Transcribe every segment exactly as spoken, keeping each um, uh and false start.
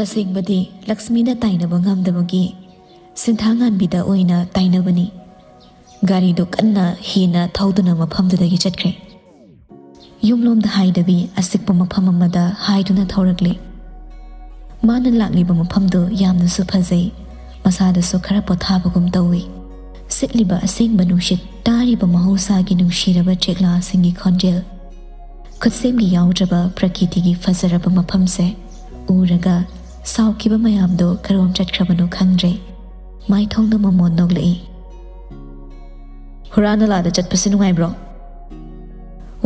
ꯑꯁꯦꯡꯕꯗꯤ ꯂꯛꯁꯃꯤꯅ ꯇꯥꯏꯅꯕ ꯉꯝꯗꯕꯒꯤ ꯁꯤꯟꯊꯥꯉꯥꯟꯕꯤꯗ ꯑꯣꯏꯅ ꯇꯥꯏꯅꯕꯅꯤ꯫ ꯒꯥꯔꯤꯗꯨ ꯀꯟꯅ ꯍꯦꯟꯅ ꯊꯧꯗꯨꯅ ꯃꯐꯝꯗꯨꯗꯒꯤ ꯆꯠꯈ꯭ꯔꯦ꯫ ꯌꯨꯝꯂꯣꯝꯗ ꯍꯥꯏꯗꯕꯤ ꯑꯆꯤꯛꯄ ꯃꯐꯝ ꯑꯃꯗ ꯍꯥꯏꯗꯨꯅ ꯊꯧꯔꯛꯂꯦ꯫ ꯃꯥꯅ ꯂꯥꯛꯂꯤꯕ ꯃꯐꯝꯗꯨ ꯌꯥꯝꯅꯁꯨ ꯐꯖꯩ, ꯃꯁꯥꯗꯁꯨ ꯈꯔ ꯄꯣꯊꯥꯕꯒꯨꯝ ꯇꯧꯏ꯫ ꯁꯤꯠꯂꯤꯕ ꯑꯁꯦꯡꯕ ꯅꯨꯡꯁꯤꯠ, ꯇꯥꯔꯤꯕ ꯃꯍꯧꯁꯥꯒꯤ ꯅꯨꯡꯁꯤꯔꯕ ꯆꯦꯛꯂꯥꯁꯤꯡꯒꯤ ꯈꯣꯟꯖꯦꯜ, ꯈꯨꯠꯁꯦꯝꯒꯤ ꯌꯥꯎꯗ꯭ꯔꯕ ꯄ꯭ꯔꯀꯤꯇꯤꯒꯤ ꯐꯖꯔꯕ ꯃꯐꯝꯁꯦ ꯎꯔꯒ ꯁꯥꯎꯈꯤꯕ ꯃꯌꯥꯝꯗꯣ ꯀꯔꯣꯝ ꯆꯠꯈ꯭ꯔꯕꯅꯣ ꯈꯪꯗ꯭ꯔꯦ꯫ ꯃꯥꯏꯊꯣꯡꯗ ꯃꯃꯣꯟ ꯅꯣꯛꯂꯛꯏ꯫ "ꯍꯨꯔꯥ ꯅꯂꯥꯗ ꯆꯠꯄꯁꯦ ꯅꯨꯡꯉꯥꯏꯕ꯭ꯔꯣ?"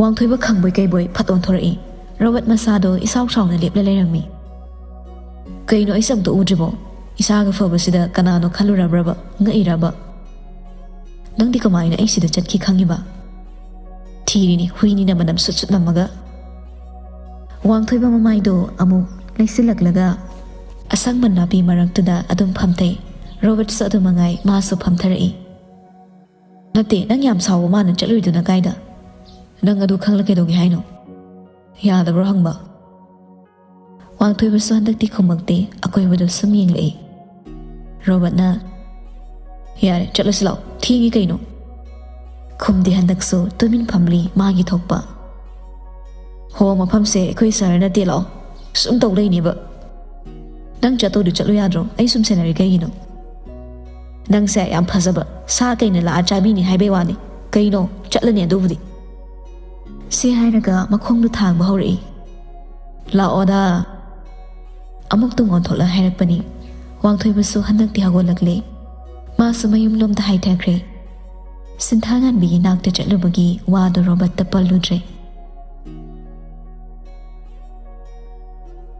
ꯋꯥꯡꯊꯣꯏꯕ ꯈꯪꯕꯣꯏ ꯀꯩꯕꯣꯏ ꯐꯠ ꯑꯣꯟꯊꯣꯔꯛꯏ꯫ ꯔꯣꯕꯔꯠ ꯃꯁꯥꯗꯣ ꯏꯁꯥꯎ ꯁꯥꯎꯅ ꯂꯦꯞꯂ ꯂꯩꯔꯝꯃꯤ꯫ "ꯀꯩꯅꯣ, ꯑꯩꯁꯦ ꯑꯝꯇ ꯎꯗ꯭ꯔꯤꯕꯣ? ꯏꯁꯥꯒ ꯐꯕꯁꯤꯗ ꯀꯅꯥꯅꯣ ꯈꯜꯂꯨꯔꯕ꯭ꯔꯕ? ꯉꯛꯏꯔꯕ? ꯅꯪꯗꯤ ꯀꯃꯥꯏꯅ ꯑꯩ ꯁꯤꯗ ꯆꯠꯈꯤ ꯈꯪꯉꯤꯕ?" "ꯊꯤꯔꯤꯅꯤ, ꯍꯨꯏꯅꯤꯅ ꯃꯅꯝ ꯁꯨꯠ ꯁꯨꯠ ꯅꯝꯃꯒ꯫" ꯋꯥꯡꯊꯣꯏꯕ ꯃꯃꯥꯏꯗꯣ ꯑꯃꯨꯛ ꯂꯩꯁꯤꯜꯂꯛꯂꯒ ꯑꯁꯪꯕ ꯅꯥꯄꯤ ꯃꯔꯛꯇꯨꯗ ꯑꯗꯨꯝ ꯐꯝꯊꯩ꯫ ꯔꯣꯕꯔꯠꯁꯨ ꯑꯗꯨ ꯃꯉꯥꯏ, ꯃꯥꯁꯨ ꯐꯝꯊꯔꯛꯏ꯫ "ꯅꯠꯇꯦ, ꯅꯪ ꯌꯥꯝ ꯁꯥꯎꯕ ꯃꯥꯅ ꯆꯠꯂꯨꯏꯗꯨꯅ ꯀꯥꯏꯗ? ꯅꯪ ꯑꯗꯨ ꯈꯪꯂ ꯀꯩꯗꯧꯒꯦ ꯍꯥꯏꯅꯣ? ꯌꯥꯗꯕ꯭ꯔꯣ ꯍꯪꯕ?" ꯋꯥꯡꯊꯣꯏꯕꯁꯨ ꯍꯟꯗꯛꯇꯤ ꯈꯨꯝꯃꯛꯇꯦ, ꯑꯀꯣꯏꯕꯗ ꯁꯨꯝ ꯌꯦꯡꯂꯛꯏ꯫ ꯔꯣꯕꯔꯠꯅ, "ꯌꯥꯔꯦ, ꯆꯠꯂꯁꯤ ꯂꯥꯛꯑꯣ, ꯊꯦꯡꯉꯤ ꯀꯩꯅꯣ?" ꯈꯨꯝꯗꯦ ꯍꯟꯗꯛꯁꯨ, ꯇꯨꯃꯤꯟ ꯐꯝꯂꯤ ꯃꯥꯒꯤ ꯊꯣꯛꯄ꯫ "ꯍꯣ, ꯃꯐꯝꯁꯦ ꯑꯩꯈꯣꯏ ꯁꯍꯔ ꯅꯠꯇꯦ, ꯂꯥꯛꯑꯣ, ꯁꯨꯝ ꯇꯧ ꯂꯩꯅꯦꯕ꯫ ꯅꯪ ꯆꯠꯇꯧꯗꯤ ꯆꯠꯂꯨ ꯌꯥꯗ꯭ꯔꯣ? ꯑꯩ ꯁꯨꯝ ꯁꯦꯟꯅꯔꯤ ꯀꯩꯒꯤꯅꯣ? ꯅꯪꯁꯦ ꯌꯥꯝ ꯐꯖꯕ ꯁꯥ ꯀꯩꯅ ꯂꯥꯛꯑ ꯆꯥꯕꯤꯅꯤ ꯍꯥꯏꯕꯩ ꯋꯥꯅꯤ꯫ ꯀꯩꯅꯣ, ꯆꯠꯂꯅꯤ ꯑꯗꯨꯕꯨꯗꯤ꯫" ꯁꯤ ꯍꯥꯏꯔꯒ ꯃꯈꯣꯡꯗꯨ ꯊꯥꯡꯕ ꯍꯧꯔꯛꯏ꯫ "ꯂꯥꯛꯑꯣꯗ꯫" ꯑꯃꯨꯛ ꯇꯨꯡ ꯑꯣꯟꯊꯣꯛꯂ ꯍꯥꯏꯔꯛꯄꯅꯤ꯫ ꯋꯥꯡꯊꯣꯏꯕꯁꯨ ꯍꯟꯗꯛꯇꯤ ꯍꯧꯒꯠꯂꯛꯂꯦ꯫ ꯃꯥꯁꯨ ꯃꯌꯨꯝꯂꯣꯝꯗ ꯍꯥꯏꯊꯈ꯭ꯔꯦ꯫ ꯁꯤꯟꯊꯥꯉꯥꯟꯕꯤꯒꯤ ꯅꯥꯛꯇ ꯆꯠꯂꯨꯕꯒꯤ ꯋꯥꯗꯨ ꯔꯣꯕꯔꯠꯇ ꯄꯜꯂꯨꯗ꯭ꯔꯦ꯫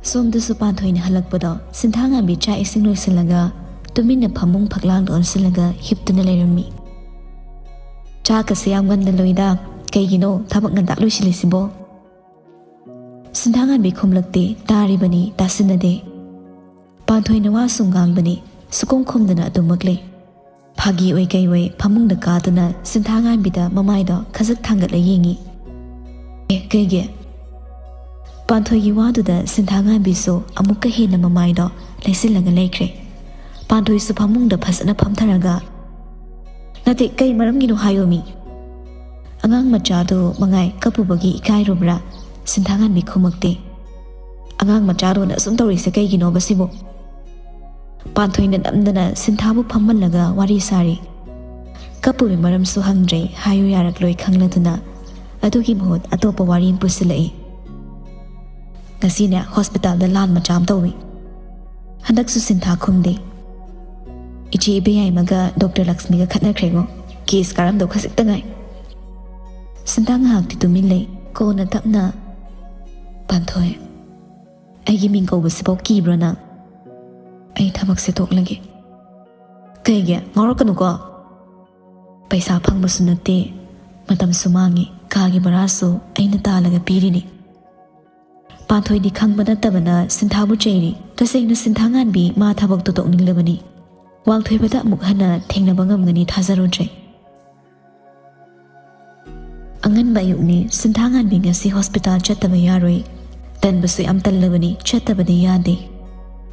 ꯁꯣꯝꯗꯁꯨ ꯄꯥꯟꯊꯣꯏꯅ ꯍꯜꯂꯛꯄꯗꯣ ꯁꯤꯟꯊꯥꯉꯥꯟꯕꯤ ꯆꯥꯛ ꯏꯁꯤꯡ ꯂꯣꯏꯁꯤꯜꯂꯒ ꯇꯨꯃꯤꯟꯅ ꯐꯃꯨꯡ ꯐꯛꯂꯥꯡꯗ ꯑꯣꯟꯁꯤꯜꯂꯒ ꯍꯤꯞꯇꯨꯅ ꯂꯩꯔꯝꯃꯤ꯫ "ꯆꯥꯛꯀꯁꯦ ꯌꯥꯝ ꯉꯟꯅ ꯂꯣꯏꯗ꯫ ꯀꯩꯒꯤꯅꯣ ꯊꯕꯛ ꯉꯟꯇꯥ ꯂꯣꯏꯁꯤꯜꯂꯤꯁꯤꯕꯣ?" ꯁꯤꯟꯊꯥꯉꯥꯟꯕꯤ ꯈꯨꯝꯂꯛꯇꯦ, ꯇꯥꯔꯤꯕꯅꯤ, ꯇꯥꯁꯤꯟꯅꯗꯦ꯫ ꯄꯥꯟꯊꯣꯏꯅ ꯋꯥ ꯁꯨꯝ ꯉꯥꯡꯕꯅꯤ, ꯁꯨꯀꯨꯝ ꯈꯨꯝꯗꯅ ꯑꯗꯨꯃꯛ ꯂꯩ꯫ ꯐꯥꯒꯤ ꯑꯣꯏ ꯀꯩ ꯑꯣꯏ ꯐꯃꯨꯡꯗ ꯀꯥꯗꯨꯅ ꯁꯤꯟꯊꯥꯉꯥꯟꯕꯤꯗ ꯃꯃꯥꯏꯗꯣ ꯈꯖꯤꯛ ꯊꯥꯡꯒꯠꯂ ꯌꯦꯡꯉꯤ꯫ "ꯑꯦ, ꯀꯩꯒꯤ?" ꯄꯥꯟꯊꯣꯏꯒꯤ ꯋꯥꯗꯨꯗ ꯁꯤꯟꯊꯥꯉꯥꯟꯕꯤꯁꯨ ꯑꯃꯨꯛꯀ ꯍꯦꯟꯅ ꯃꯃꯥꯏꯗꯣ ꯂꯩꯁꯤꯜꯂꯒ ꯂꯩꯈ꯭ꯔꯦ꯫ ꯄꯥꯟꯊꯣꯏꯁꯨ ꯐꯃꯨꯡꯗ ꯐꯖꯅ ꯐꯝꯊꯔꯒ, "ꯅꯠꯇꯦ, ꯀꯩ ꯃꯔꯝꯒꯤꯅꯣ ꯍꯥꯏꯌꯣ ꯃꯤ?" ꯑꯉꯥꯡ ꯃꯆꯥꯗꯨ ꯃꯉꯥꯏ ꯀꯞꯄꯨꯕꯒꯤ ꯏꯀꯥꯏꯔꯨꯕ꯭ꯔꯥ? ꯁꯤꯟꯊꯥꯉꯥꯟꯕꯤ ꯈꯨꯝꯃꯛꯇꯦ꯫ "ꯑꯉꯥꯡ ꯃꯆꯥꯗꯨꯅ ꯑꯁꯨꯝ ꯇꯧꯔꯤꯁꯦ ꯀꯩꯒꯤꯅꯣꯕ ꯁꯤꯕꯨ?" ꯄꯥꯟꯊꯣꯏꯅ ꯅꯝꯗꯅ ꯁꯤꯟꯊꯥꯕꯨ ꯐꯝꯍꯜꯂꯒ ꯋꯥꯔꯤ ꯁꯥꯔꯤ꯫ ꯀꯞꯄꯨꯕꯤ ꯃꯔꯝꯁꯨ ꯍꯪꯗ꯭ꯔꯦ, ꯍꯥꯏꯌꯨ ꯌꯥꯔꯛꯂꯣꯏ ꯈꯪꯂꯗꯨꯅ ꯑꯗꯨꯒꯤ ꯃꯍꯨꯠ ꯑꯇꯣꯞꯄ ꯋꯥꯔꯤ ꯑꯃ ꯄꯨꯁꯤꯜꯂꯛꯏ꯫ "ꯉꯁꯤꯅꯦ ꯍꯣꯁꯄꯤꯇꯥꯜꯗ ꯂꯥꯟ ꯃꯆꯥ ꯑꯃ ꯇꯧꯏ꯫ ꯍꯟꯗꯛꯁꯨ ꯁꯤꯟꯊꯥ ꯈꯨꯝꯗꯦ꯫ ꯏꯆꯦ ꯏꯕꯦꯌꯥꯏꯃꯒ ꯗꯣꯛꯇꯔ ꯂꯛꯁꯃꯤꯒ ꯈꯠꯅꯈ꯭ꯔꯦꯉꯣ꯫ ꯀꯦꯁ ꯀꯥꯔꯝꯗꯧ ꯈꯖꯤꯛꯇ ꯉꯥꯏ꯫" ꯁꯤꯟꯊꯥ ꯉꯥꯏꯍꯥꯛꯇꯤ ꯇꯨꯃꯤꯟ ꯂꯩ꯫ ꯀꯣꯟꯅ ꯇꯞꯅ, "ꯄꯥꯟꯊꯣꯏ, ꯑꯩꯒꯤ ꯃꯤꯡ ꯀꯧꯕꯁꯤꯐꯥꯎ ꯀꯤꯕ꯭ꯔꯣ ꯅꯪ? ꯑꯩ ꯊꯕꯛꯁꯦ ꯇꯣꯛꯂꯒꯦ꯫" "ꯀꯩꯒꯤ? ꯉꯥꯎꯔꯛꯀꯅꯨꯀꯣ꯫ ꯄꯩꯁꯥ ꯐꯪꯕꯁꯨ ꯅꯠꯇꯦ, ꯃꯇꯝꯁꯨ ꯃꯥꯡꯉꯤ, ꯀꯥꯒꯤ ꯚꯔꯥꯁꯨ ꯑꯩꯅ ꯇꯥꯜꯂꯒ ꯄꯤꯔꯤꯅꯤ꯫" ꯄꯥꯟꯊꯣꯏꯗꯤ ꯈꯪꯕ ꯅꯠꯇꯕꯅ ꯁꯤꯟꯊꯥꯕꯨ ꯆꯩꯔꯤ꯫ ꯇꯁꯦꯡꯅ ꯁꯤꯟꯊꯥꯉꯥꯟꯕꯤ ꯃꯥ ꯊꯕꯛꯇꯨ ꯇꯣꯛꯅꯤꯡꯂꯕꯅꯤ꯫ ꯋꯥꯡꯊꯣꯏꯕꯗ ꯑꯃꯨꯛ ꯍꯟꯅ ꯊꯦꯡꯅꯕ ꯉꯝꯒꯅꯤ ꯊꯥꯖꯔꯨꯗ꯭ꯔꯦ꯫ ꯑꯉꯟꯕ ꯑꯌꯨꯛꯅꯤ, ꯁꯤꯟꯊꯥꯉꯥꯟꯕꯤ ꯉꯁꯤ ꯍꯣꯁꯄꯤꯇꯥꯜ ꯆꯠꯇꯕ ꯌꯥꯔꯣꯏ꯫ ꯇꯟꯕꯁꯨ ꯌꯥꯝ ꯇꯜꯂꯕꯅꯤ, ꯆꯠꯇꯕꯗꯤ ꯌꯥꯗꯦ꯫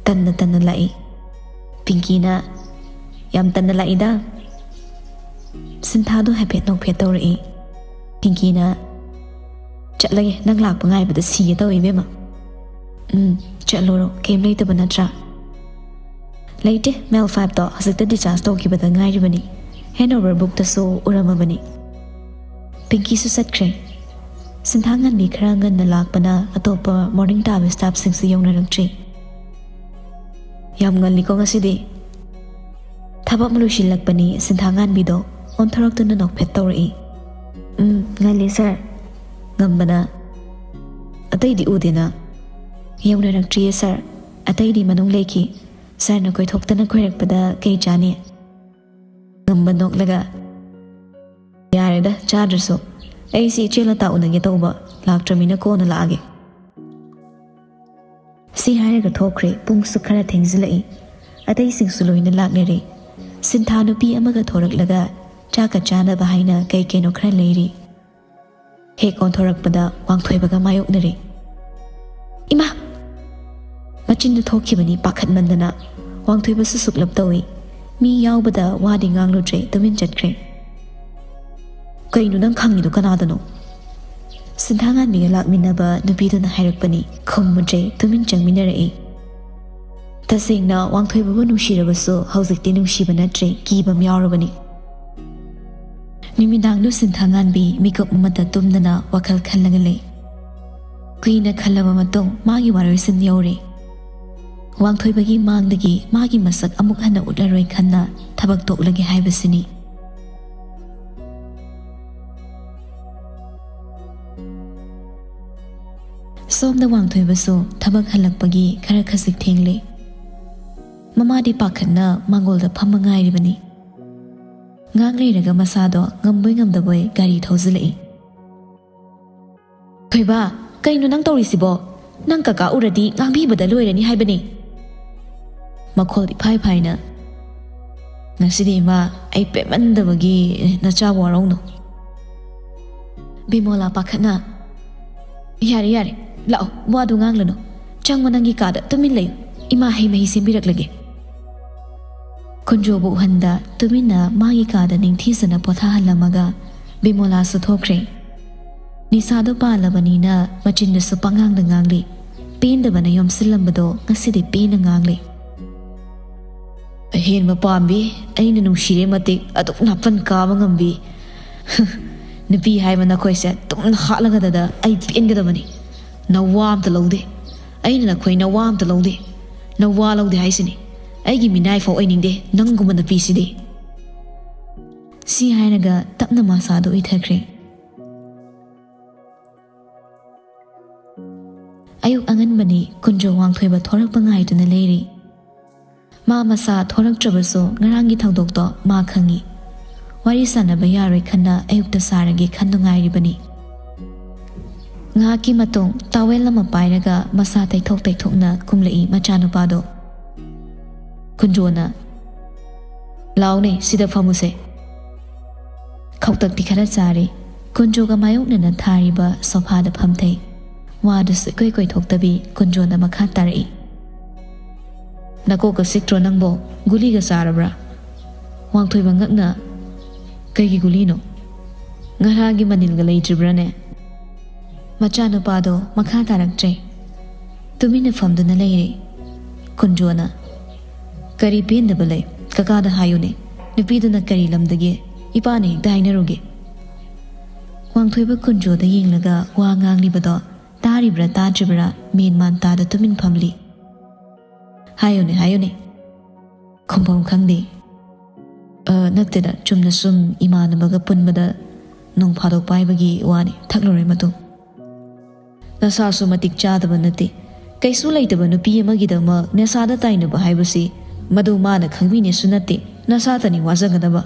ꯇꯟꯅ ꯇꯟꯅ ꯂꯥꯛꯏ꯫ ꯄꯤꯡꯀꯤꯅ, "ꯌꯥꯝ ꯇꯟꯅ ꯂꯥꯛꯏꯗ꯫" ꯁꯤꯟꯊꯥꯗꯣ ꯍꯥꯏꯐꯦꯠ ꯅꯣꯛꯐꯦꯠ ꯇꯧꯔꯛꯏ꯫ ꯄꯤꯡꯀꯤꯅ, "ꯆꯠꯂꯒꯦ, ꯅꯪ ꯂꯥꯛꯄ ꯉꯥꯏꯕꯗ ꯁꯤꯒꯦ ꯇꯧꯋꯤ ꯏꯕꯦꯝꯃ꯫" "ꯎꯝ, ꯆꯠꯂꯨꯔꯣ, ꯀꯩꯝ ꯂꯩꯇꯕ ꯅꯠꯇ꯭ꯔꯥ?" "ꯂꯩꯇꯦ, ꯃꯦꯜ ꯐꯥꯏꯚꯇꯣ ꯍꯧꯖꯤꯛꯇ ꯗꯤꯆꯥꯔꯖ ꯇꯧꯈꯤꯕꯗ ꯉꯥꯏꯔꯤꯕꯅꯤ꯫ ꯍꯦꯟꯑꯣꯚꯔ ꯕꯨꯛꯇꯁꯨ ꯎꯔꯝꯃꯕꯅꯤ꯫" ꯄꯤꯡꯀꯤꯁꯨ ꯆꯠꯈ꯭ꯔꯦ꯫ ꯁꯤꯟꯊꯥꯉꯥꯟꯕꯤ ꯈꯔ ꯉꯟꯅ ꯂꯥꯛꯄꯅ ꯑꯇꯣꯞꯄ ꯃꯣꯔꯅꯤꯡ ꯇꯥꯕ ꯁ꯭ꯇꯥꯐꯁꯤꯡꯁꯨ ꯌꯧꯅꯔꯛꯇ꯭ꯔꯤ꯫ "ꯌꯥꯝ ꯉꯜꯂꯤꯀꯣ ꯉꯁꯤꯗꯤ꯫" ꯊꯕꯛ ꯑꯃ ꯂꯣꯏꯁꯤꯜꯂꯛꯄꯅꯤ, ꯁꯤꯟꯊꯥꯉꯥꯟꯕꯤꯗꯣ ꯑꯣꯟꯊꯣꯔꯛꯇꯨꯅ ꯅꯣꯛꯐꯦꯠ ꯇꯧꯔꯛꯏ꯫ "ꯎꯝ, ꯉꯜꯂꯤ ꯁꯥꯔ꯫" ꯉꯝꯕꯅ, "ꯑꯇꯩꯗꯤ ꯎꯗꯦꯅ꯫" "ꯌꯧꯅꯔꯛꯇ꯭ꯔꯤꯌꯦ ꯁꯥꯔ, ꯑꯇꯩꯗꯤ ꯃꯅꯨꯡ ꯂꯩꯈꯤ꯫ ꯁꯥꯔꯅ ꯀꯣꯏꯊꯣꯛꯇꯅ ꯀꯣꯏꯔꯛꯄꯗ ꯀꯩ ꯆꯥꯅꯤ?" ꯉꯝꯕ ꯅꯣꯛꯂꯒ, "ꯌꯥꯔꯦꯗ, ꯆꯥꯗ꯭ꯔꯁꯨ꯫ ꯑꯩꯁꯤ ꯏꯆꯦ ꯂꯇꯥ ꯎꯅꯒꯦ ꯇꯧꯕ, ꯂꯥꯛꯇ꯭ꯔꯃꯤꯅ ꯀꯣꯟꯅ ꯂꯥꯛꯑꯒꯦ꯫" ꯁꯤ ꯍꯥꯏꯔꯒ ꯊꯣꯛꯈ꯭ꯔꯦ꯫ ꯄꯨꯡꯁꯨ ꯈꯔ ꯊꯦꯡꯖꯤꯜꯂꯛꯏ꯫ ꯑꯇꯩꯁꯤꯡꯁꯨ ꯂꯣꯏꯅ ꯂꯥꯛꯅꯔꯦ꯫ ꯁꯤꯟꯊꯥ ꯅꯨꯄꯤ ꯑꯃꯒ ꯊꯣꯔꯛꯂꯒ ꯆꯥꯛꯀ ꯆꯥꯅꯕ ꯍꯥꯏꯅ ꯀꯩ ꯀꯩꯅꯣ ꯈꯔ ꯂꯩꯔꯤ꯫ ꯍꯦꯛ ꯑꯣꯟꯊꯣꯔꯛꯄꯗ ꯋꯥꯡꯊꯣꯏꯕꯒ ꯃꯥꯌꯣꯛꯅꯔꯦ꯫ "ꯏꯃꯥ!" ꯃꯆꯤꯟꯗꯨ ꯊꯣꯛꯈꯤꯕꯅꯤ ꯄꯥꯈꯠꯃꯟꯗꯅ꯫ ꯋꯥꯡꯊꯣꯏꯕꯁꯨ ꯁꯨꯛꯂꯞ ꯇꯧꯏ꯫ ꯃꯤ ꯌꯥꯎꯕꯗ ꯋꯥꯗꯤ ꯉꯥꯡꯂꯨꯗ꯭ꯔꯦ, ꯇꯨꯃꯤꯟ ꯆꯠꯈ꯭ꯔꯦ꯫ "ꯀꯩꯅꯣ ꯅꯪ ꯈꯪꯉꯤꯗꯣ ꯀꯅꯥꯗꯅꯣ?" ꯁꯤꯟꯊꯥꯉꯥꯟꯕꯤꯒ ꯂꯥꯛꯃꯤꯟꯅꯕ ꯅꯨꯄꯤꯗꯨꯅ ꯍꯥꯏꯔꯛꯄꯅꯤ꯫ ꯈꯨꯝꯃꯨꯗ꯭ꯔꯦ, ꯇꯨꯃꯤꯟ ꯆꯪꯃꯤꯟꯅꯔꯛꯏ꯫ ꯇꯁꯦꯡꯅ ꯋꯥꯡꯊꯣꯏꯕꯕꯨ ꯅꯨꯡꯁꯤꯔꯕꯁꯨ ꯍꯧꯖꯤꯛꯇꯤ ꯅꯨꯡꯁꯤꯕ ꯅꯠꯇ꯭ꯔꯦ, ꯀꯤꯕ ꯑꯃ ꯌꯥꯎꯔꯕꯅꯤ꯫ ꯅꯨꯃꯤꯗꯥꯡꯗꯨ ꯁꯤꯟꯊꯥꯉꯥꯟꯕꯤ ꯃꯤꯀꯨꯞ ꯑꯃꯠꯇ ꯇꯨꯝꯗꯅ ꯋꯥꯈꯜ ꯈꯜꯂꯒ ꯂꯩ꯫ ꯀꯨꯏꯅ ꯈꯜꯂꯕ ꯃꯇꯨꯡ ꯃꯥꯒꯤ ꯋꯥꯔꯣꯏꯁꯤꯟ ꯌꯧꯔꯦ꯫ ꯋꯥꯡꯊꯣꯏꯕꯒꯤ ꯃꯥꯡꯗꯒꯤ ꯃꯥꯒꯤ ꯃꯁꯛ ꯑꯃꯨꯛ ꯍꯟꯅ ꯎꯠꯂꯔꯣꯏ ꯈꯟꯅ ꯊꯕꯛ ꯇꯣꯛꯂꯒꯦ ꯍꯥꯏꯕꯁꯤꯅꯤ꯫ ꯁꯣꯝꯗ ꯋꯥꯡꯊꯣꯏꯕꯁꯨ ꯊꯕꯛ ꯍꯜꯂꯛꯄꯒꯤ ꯈꯔ ꯈꯖꯤꯛ ꯊꯦꯡꯂꯦ꯫ ꯃꯃꯥꯗꯤ ꯄꯥꯈꯠꯅ ꯃꯥꯡꯒꯣꯜꯗ ꯐꯝꯃ ꯉꯥꯏꯔꯤꯕꯅꯤ꯫ ꯉꯥꯏꯍꯥꯛ ꯂꯩꯔꯒ ꯃꯁꯥꯗꯣ ꯉꯝꯕꯣꯏ ꯉꯝꯗꯕꯣꯏ ꯒꯥꯔꯤ ꯊꯧꯖꯤꯜꯂꯛꯏ꯫ "ꯊꯣꯏꯕ, ꯀꯩꯅꯣ ꯅꯪ ꯇꯧꯔꯤꯁꯤꯕꯣ? ꯅꯪ ꯀꯀꯥ ꯎꯔꯗꯤ ꯉꯥꯡꯕꯤꯕꯗ ꯂꯣꯏꯔꯅꯤ ꯍꯥꯏꯕꯅꯤ꯫" ꯃꯈꯣꯜ ꯏꯐꯥꯏ ꯐꯥꯏꯅ, "ꯉꯁꯤꯗꯤ ꯏꯃꯥ, ꯑꯩ ꯄꯦꯟꯃꯟꯗꯕꯒꯤ ꯅꯆꯥꯕꯨ ꯋꯥꯔꯧꯅꯨ꯫" ꯕꯤꯃꯣꯂꯥ ꯄꯥꯈꯠꯅ, "ꯌꯥꯔꯦ, ꯌꯥꯔꯦ, ꯂꯥꯛꯑꯣ, ꯋꯥꯗꯨ ꯉꯥꯡꯂꯅꯨ꯫ ꯆꯪꯉꯣ, ꯅꯪꯒꯤ ꯀꯥꯗ ꯇꯨꯃꯤꯟ ꯂꯩꯌꯨ꯫ ꯏꯃꯥ ꯍꯩ ꯃꯍꯤ ꯁꯦꯝꯕꯤꯔꯛꯂꯒꯦ꯫" ꯀꯨꯟꯖꯣꯕꯨ ꯎꯍꯟꯗ ꯇꯨꯃꯤꯟꯅ ꯃꯥꯒꯤ ꯀꯥꯗ ꯅꯤꯡꯊꯤꯖꯅ ꯄꯣꯊꯥꯍꯜꯂꯝꯃꯒ ꯕꯤꯃꯣꯂꯥꯁꯨ ꯊꯣꯛꯈ꯭ꯔꯦ꯫ ꯅꯤꯁꯥꯗꯣ ꯄꯥꯜꯂꯕꯅꯤꯅ ꯃꯆꯤꯟꯗꯁꯨ ꯄꯉꯥꯡꯗ ꯉꯥꯡꯂꯤ꯫ ꯄꯦꯟꯗꯕꯅ ꯌꯣꯝꯁꯤꯜꯂꯝꯕꯗꯣ ꯉꯁꯤꯗꯤ ꯄꯦꯟꯅ ꯉꯥꯡꯂꯤ꯫ "ꯑꯍꯦꯟꯕ ꯄꯥꯝꯕꯤ, ꯑꯩꯅ ꯅꯨꯡꯁꯤꯔꯦ ꯃꯇꯤꯛ ꯑꯗꯨꯛ ꯅꯥꯄꯟ ꯀꯥꯕ ꯉꯝꯕꯤ꯫ ꯅꯨꯄꯤ ꯍꯥꯏꯕ ꯅꯈꯣꯏꯁꯦ ꯇꯨꯝꯅ ꯍꯥꯠꯂꯒꯗꯗ ꯑꯩ ꯄꯦꯟꯒꯗꯕꯅꯤ꯫ ꯅꯋꯥ ꯑꯝꯇ ꯂꯧꯗꯦ꯫ ꯑꯩꯅ ꯅꯈꯣꯏ ꯅꯋꯥ ꯑꯝꯇ ꯂꯧꯗꯦ꯫ ꯅꯋꯥ ꯂꯧꯗꯦ ꯍꯥꯏꯁꯤꯅꯤ꯫ ꯑꯩꯒꯤ ꯃꯤꯅꯥꯏꯐꯥꯎ ꯑꯣꯏꯅꯤꯡꯗꯦ ꯅꯪꯒꯨꯝꯕ ꯅꯨꯄꯤꯁꯤꯗꯤ꯫" ꯁꯤ ꯍꯥꯏꯔꯒ ꯇꯞꯅ ꯃꯁꯥꯗꯨ ꯎꯏꯊꯈ꯭ꯔꯦ꯫ ꯑꯌꯨꯛ ꯑꯉꯟꯕꯅꯤ, ꯀꯨꯟꯖꯣ ꯋꯥꯡꯊꯣꯏꯕ ꯊꯣꯔꯛꯄ ꯉꯥꯏꯗꯨꯅ ꯂꯩꯔꯤ꯫ ꯃꯥ ꯃꯁꯥ ꯊꯣꯔꯛꯇ꯭ꯔꯕꯁꯨ ꯉꯔꯥꯡꯒꯤ ꯊꯧꯗꯣꯛꯇꯣ ꯃꯥ ꯈꯪꯉꯤ꯫ ꯋꯥꯔꯤ ꯁꯥꯟꯅꯕ ꯌꯥꯔꯣꯏ ꯈꯟꯅ ꯑꯌꯨꯛꯇ ꯁꯥꯔꯒꯦ ꯈꯟꯗꯨ ꯉꯥꯏꯔꯤꯕꯅꯤ꯫ ꯉꯥꯏꯍꯥꯛꯀꯤ ꯃꯇꯨꯡ ꯇꯥꯋꯦꯜ ꯑꯃ ꯄꯥꯏꯔꯒ ꯃꯁꯥ ꯇꯩꯊꯣꯛ ꯇꯩꯊꯣꯛꯅ ꯀꯨꯝꯂꯛꯏ ꯃꯆꯥꯅꯨꯄꯥꯗꯣ꯫ ꯀꯨꯟꯖꯣꯅ, "ꯂꯥꯎꯅꯦ, ꯁꯤꯗ ꯐꯝꯃꯨꯁꯦ꯫" ꯈꯧꯇꯛꯇꯤ ꯈꯔ ꯆꯥꯔꯦ꯫ ꯀꯨꯟꯖꯣꯒ ꯃꯥꯌꯣꯛꯅꯅ ꯊꯥꯔꯤꯕ ꯁꯣꯐꯥꯗ ꯐꯝꯊꯩ꯫ ꯋꯥꯗꯨꯁꯨ ꯏꯀꯣꯏ ꯀꯣꯏꯊꯣꯛꯇꯕꯤ ꯀꯨꯟꯖꯣꯅ ꯃꯈꯥ ꯇꯥꯔꯛꯏ꯫ "ꯅꯀꯣꯛꯀ ꯁꯤꯛꯇ꯭ꯔꯣ ꯅꯪꯕꯣ? ꯒꯨꯂꯤꯒ ꯆꯥꯔꯕ꯭ꯔꯥ?" ꯋꯥꯡꯊꯣꯏꯕ ꯉꯛꯅ, "ꯀꯩꯒꯤ ꯒꯨꯂꯤꯅꯣ? ꯉꯔꯥꯡꯒꯤ ꯃꯅꯤꯜꯒ ꯂꯩꯇ꯭ꯔꯤꯕ꯭ꯔꯥꯅꯦ?" ꯃꯆꯥꯅꯨꯄꯥꯗꯣ ꯃꯈꯥ ꯇꯥꯔꯛꯇ꯭ꯔꯦ꯫ ꯇꯨꯃꯤꯟꯅ ꯐꯝꯗꯨꯅ ꯂꯩꯔꯦ꯫ ꯀꯨꯟꯖꯣꯅ, "ꯀꯔꯤ ꯄꯦꯟꯗꯕ ꯂꯩ? ꯀꯀꯥꯗ ꯍꯥꯏꯌꯨꯅꯦ꯫ ꯅꯨꯄꯤꯗꯨꯅ ꯀꯔꯤ ꯂꯝꯗꯒꯤ? ꯏꯄꯥꯅ ꯍꯦꯛꯇ ꯍꯥꯏꯅꯔꯨꯒꯦ꯫" ꯋꯥꯡꯊꯣꯏꯕ ꯀꯨꯟꯖꯣꯗ ꯌꯦꯡꯂꯒ ꯋꯥ ꯉꯥꯡꯂꯤꯕꯗꯣ ꯇꯥꯔꯤꯕ꯭ꯔꯥ ꯇꯥꯗ꯭ꯔꯤꯕ꯭ꯔꯥ ꯃꯦꯟ ꯃꯥꯟ ꯇꯥꯗ ꯇꯨꯃꯤꯟ ꯐꯝꯂꯤ꯫ "ꯍꯥꯏꯌꯨꯅꯦ, ꯍꯥꯏꯌꯨꯅꯦ꯫" ꯈꯨꯝꯐꯝ ꯈꯪꯗꯦ꯫ "ꯑ, ꯅꯠꯇꯦꯗ, ꯆꯨꯝꯅ ꯁꯨꯝ ꯏꯃꯥꯟꯅꯕꯒ ꯄꯨꯟꯕꯗ ꯅꯣꯡ ꯐꯥꯗꯣꯛ ꯄꯥꯏꯕꯒꯤ ꯋꯥꯅꯤ, ꯊꯛꯂꯨꯔꯦ ꯃꯇꯨꯡ꯫" "ꯅꯁꯥꯁꯨ ꯃꯇꯤꯛ ꯆꯥꯗꯕ ꯅꯠꯇꯦ꯫ ꯀꯩꯁꯨ ꯂꯩꯇꯕ ꯅꯨꯄꯤ ꯑꯃꯒꯤꯗꯃꯛ ꯅꯁꯥꯗ ꯇꯥꯏꯅꯕ ꯍꯥꯏꯕꯁꯤ ꯃꯗꯨ ꯃꯥꯅ ꯈꯪꯕꯤꯅꯦꯁꯨ ꯅꯠꯇꯦ, ꯅꯁꯥꯇꯅꯤ ꯋꯥꯖꯒꯗꯕ꯫"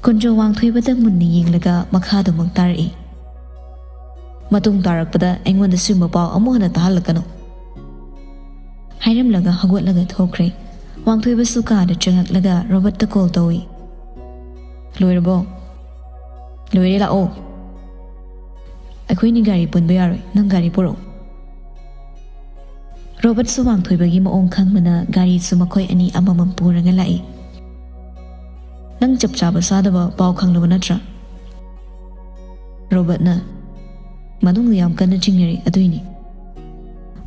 ꯀꯨꯟꯖꯣ ꯋꯥꯡꯊꯣꯏꯕꯗ ꯃꯨꯟꯅ ꯌꯦꯡꯂꯒ ꯃꯈꯥꯗꯨꯃꯛ ꯇꯥꯔꯛꯏ꯫ "ꯃꯇꯨꯡ ꯇꯥꯔꯛꯄꯗ ꯑꯩꯉꯣꯟꯗ ꯁꯤꯒꯨꯝꯕ ꯄꯥꯎ ꯑꯃꯨꯛ ꯍꯟꯅ ꯇꯥꯍꯜꯂꯛꯀꯅꯨ꯫" ꯍꯥꯏꯔꯝꯂꯒ ꯍꯧꯒꯠꯂꯒ ꯊꯣꯛꯈ꯭ꯔꯦ꯫ ꯋꯥꯡꯊꯣꯏꯕꯁꯨ ꯀꯥꯗ ꯆꯪꯉꯛꯂꯒ ꯔꯣꯕꯔꯠꯇ ꯀꯣꯜ ꯇꯧꯏ꯫ "ꯂꯣꯏꯔꯕꯣ?" "ꯂꯣꯏꯔꯦ, ꯂꯥꯛꯑꯣ꯫" "ꯑꯩꯈꯣꯏꯅꯤ ꯒꯥꯔꯤ ꯄꯨꯟꯕ ꯌꯥꯔꯣꯏ, ꯅꯪ ꯒꯥꯔꯤ ꯄꯨꯔꯛꯑꯣ꯫" ꯔꯣꯕꯔꯠꯁꯨ ꯋꯥꯡꯊꯣꯏꯕꯒꯤ ꯃꯑꯣꯡ ꯈꯪꯕꯅ ꯒꯥꯔꯤꯁꯨ ꯃꯈꯣꯏ ꯑꯅꯤ ꯑꯃꯃꯝ ꯄꯨꯔꯒ ꯂꯥꯛꯏ꯫ "ꯅꯪ ꯆꯞ ꯆꯥꯕ ꯆꯥꯗꯕ ꯄꯥꯎ ꯈꯪꯂꯕ ꯅꯠꯇ꯭ꯔꯥ?" ꯔꯣꯕꯔꯠꯅ, "ꯃꯅꯨꯡꯗ ꯌꯥꯝ ꯀꯟꯅ ꯆꯤꯡꯅꯔꯤ, ꯑꯗꯨꯏꯅꯤ꯫"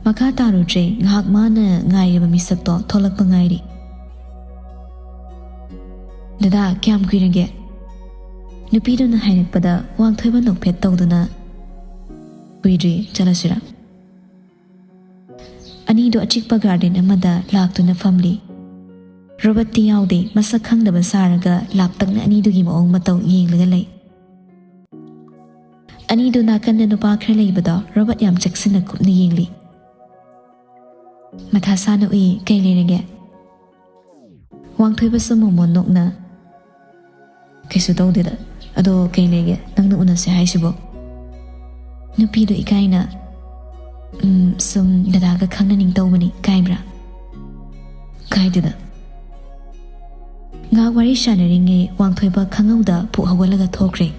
ꯃꯈꯥ ꯇꯥꯔꯨꯗ꯭ꯔꯦ, ꯉꯥꯏꯍꯥꯛ ꯃꯥꯅ ꯉꯥꯏꯔꯤꯕ ꯃꯤꯁꯛꯇꯣ ꯊꯣꯛꯂꯛꯄ ꯉꯥꯏꯔꯤ꯫ "ꯗꯗꯥ, ꯀꯌꯥꯝ ꯀꯨꯏꯔꯒꯦ?" ꯅꯨꯄꯤꯗꯨꯅ ꯍꯥꯏꯔꯛꯄꯗ ꯋꯥꯡꯊꯣꯏꯕ ꯅꯣꯛꯐꯦꯠ ꯇꯧꯗꯨꯅ, "ꯀꯨꯏꯗ꯭ꯔꯤ, ꯆꯠꯂꯁꯤꯔꯥ?" ꯑꯅꯤꯗꯨ ꯑꯆꯤꯛꯄ ꯒꯥꯔꯗꯦꯟ ꯑꯃꯗ ꯂꯥꯛꯇꯨꯅ ꯐꯝꯂꯤ꯫ ꯔꯣꯕꯔꯠꯇꯤ ꯌꯥꯎꯗꯦ, ꯃꯁꯛ ꯈꯪꯗꯕ ꯁꯥꯔꯒ ꯂꯥꯞꯇꯛꯅ ꯑꯅꯤꯗꯨꯒꯤ ꯃꯑꯣꯡ ꯃꯇꯧ ꯌꯦꯡꯂꯒ ꯂꯩ꯫ ꯑꯅꯤꯗꯨ ꯅꯥꯀꯟꯗ ꯅꯨꯄꯥ ꯈꯔ ꯂꯩꯕꯗꯣ ꯔꯣꯕꯔꯠ ꯌꯥꯝ ꯆꯦꯛꯁꯤꯟꯅ ꯀꯨꯞꯅ ꯌꯦꯡꯂꯤ꯫ "ꯃꯊꯥ ꯁꯥꯅ ꯎꯏ, ꯀꯩ ꯂꯩꯔꯒꯦ?" ꯋꯥꯡꯊꯣꯏꯕꯁꯨ ꯃꯣꯃꯣꯟ ꯅꯣꯛꯅ, "ꯀꯩꯁꯨ ꯇꯧꯗꯦꯗ꯫ ꯑꯗꯣ ꯀꯩ ꯂꯩꯒꯦ ꯅꯪꯅ ꯎꯅꯁꯦ ꯍꯥꯏꯁꯤꯕꯣ?" ꯅꯨꯄꯤꯗꯣ ꯏꯀꯥꯏꯅ, "ꯎꯝ, ꯁꯨꯝ ꯗꯗꯥꯒ ꯈꯪꯅꯅꯤꯡ ꯇꯧꯕꯅꯤ, ꯀꯥꯏꯕ꯭ꯔꯥ?" "ꯀꯥꯏꯗꯦꯗ꯫" ꯉꯥꯏꯍꯥꯛ ꯋꯥꯔꯤ ꯁꯥꯟꯅꯔꯤꯉꯩ ꯋꯥꯡꯊꯣꯏꯕ ꯈꯪꯍꯧꯗ ꯐꯨꯛ ꯍꯧꯒꯠꯂꯒ ꯊꯣꯛꯈ꯭ꯔꯦ꯫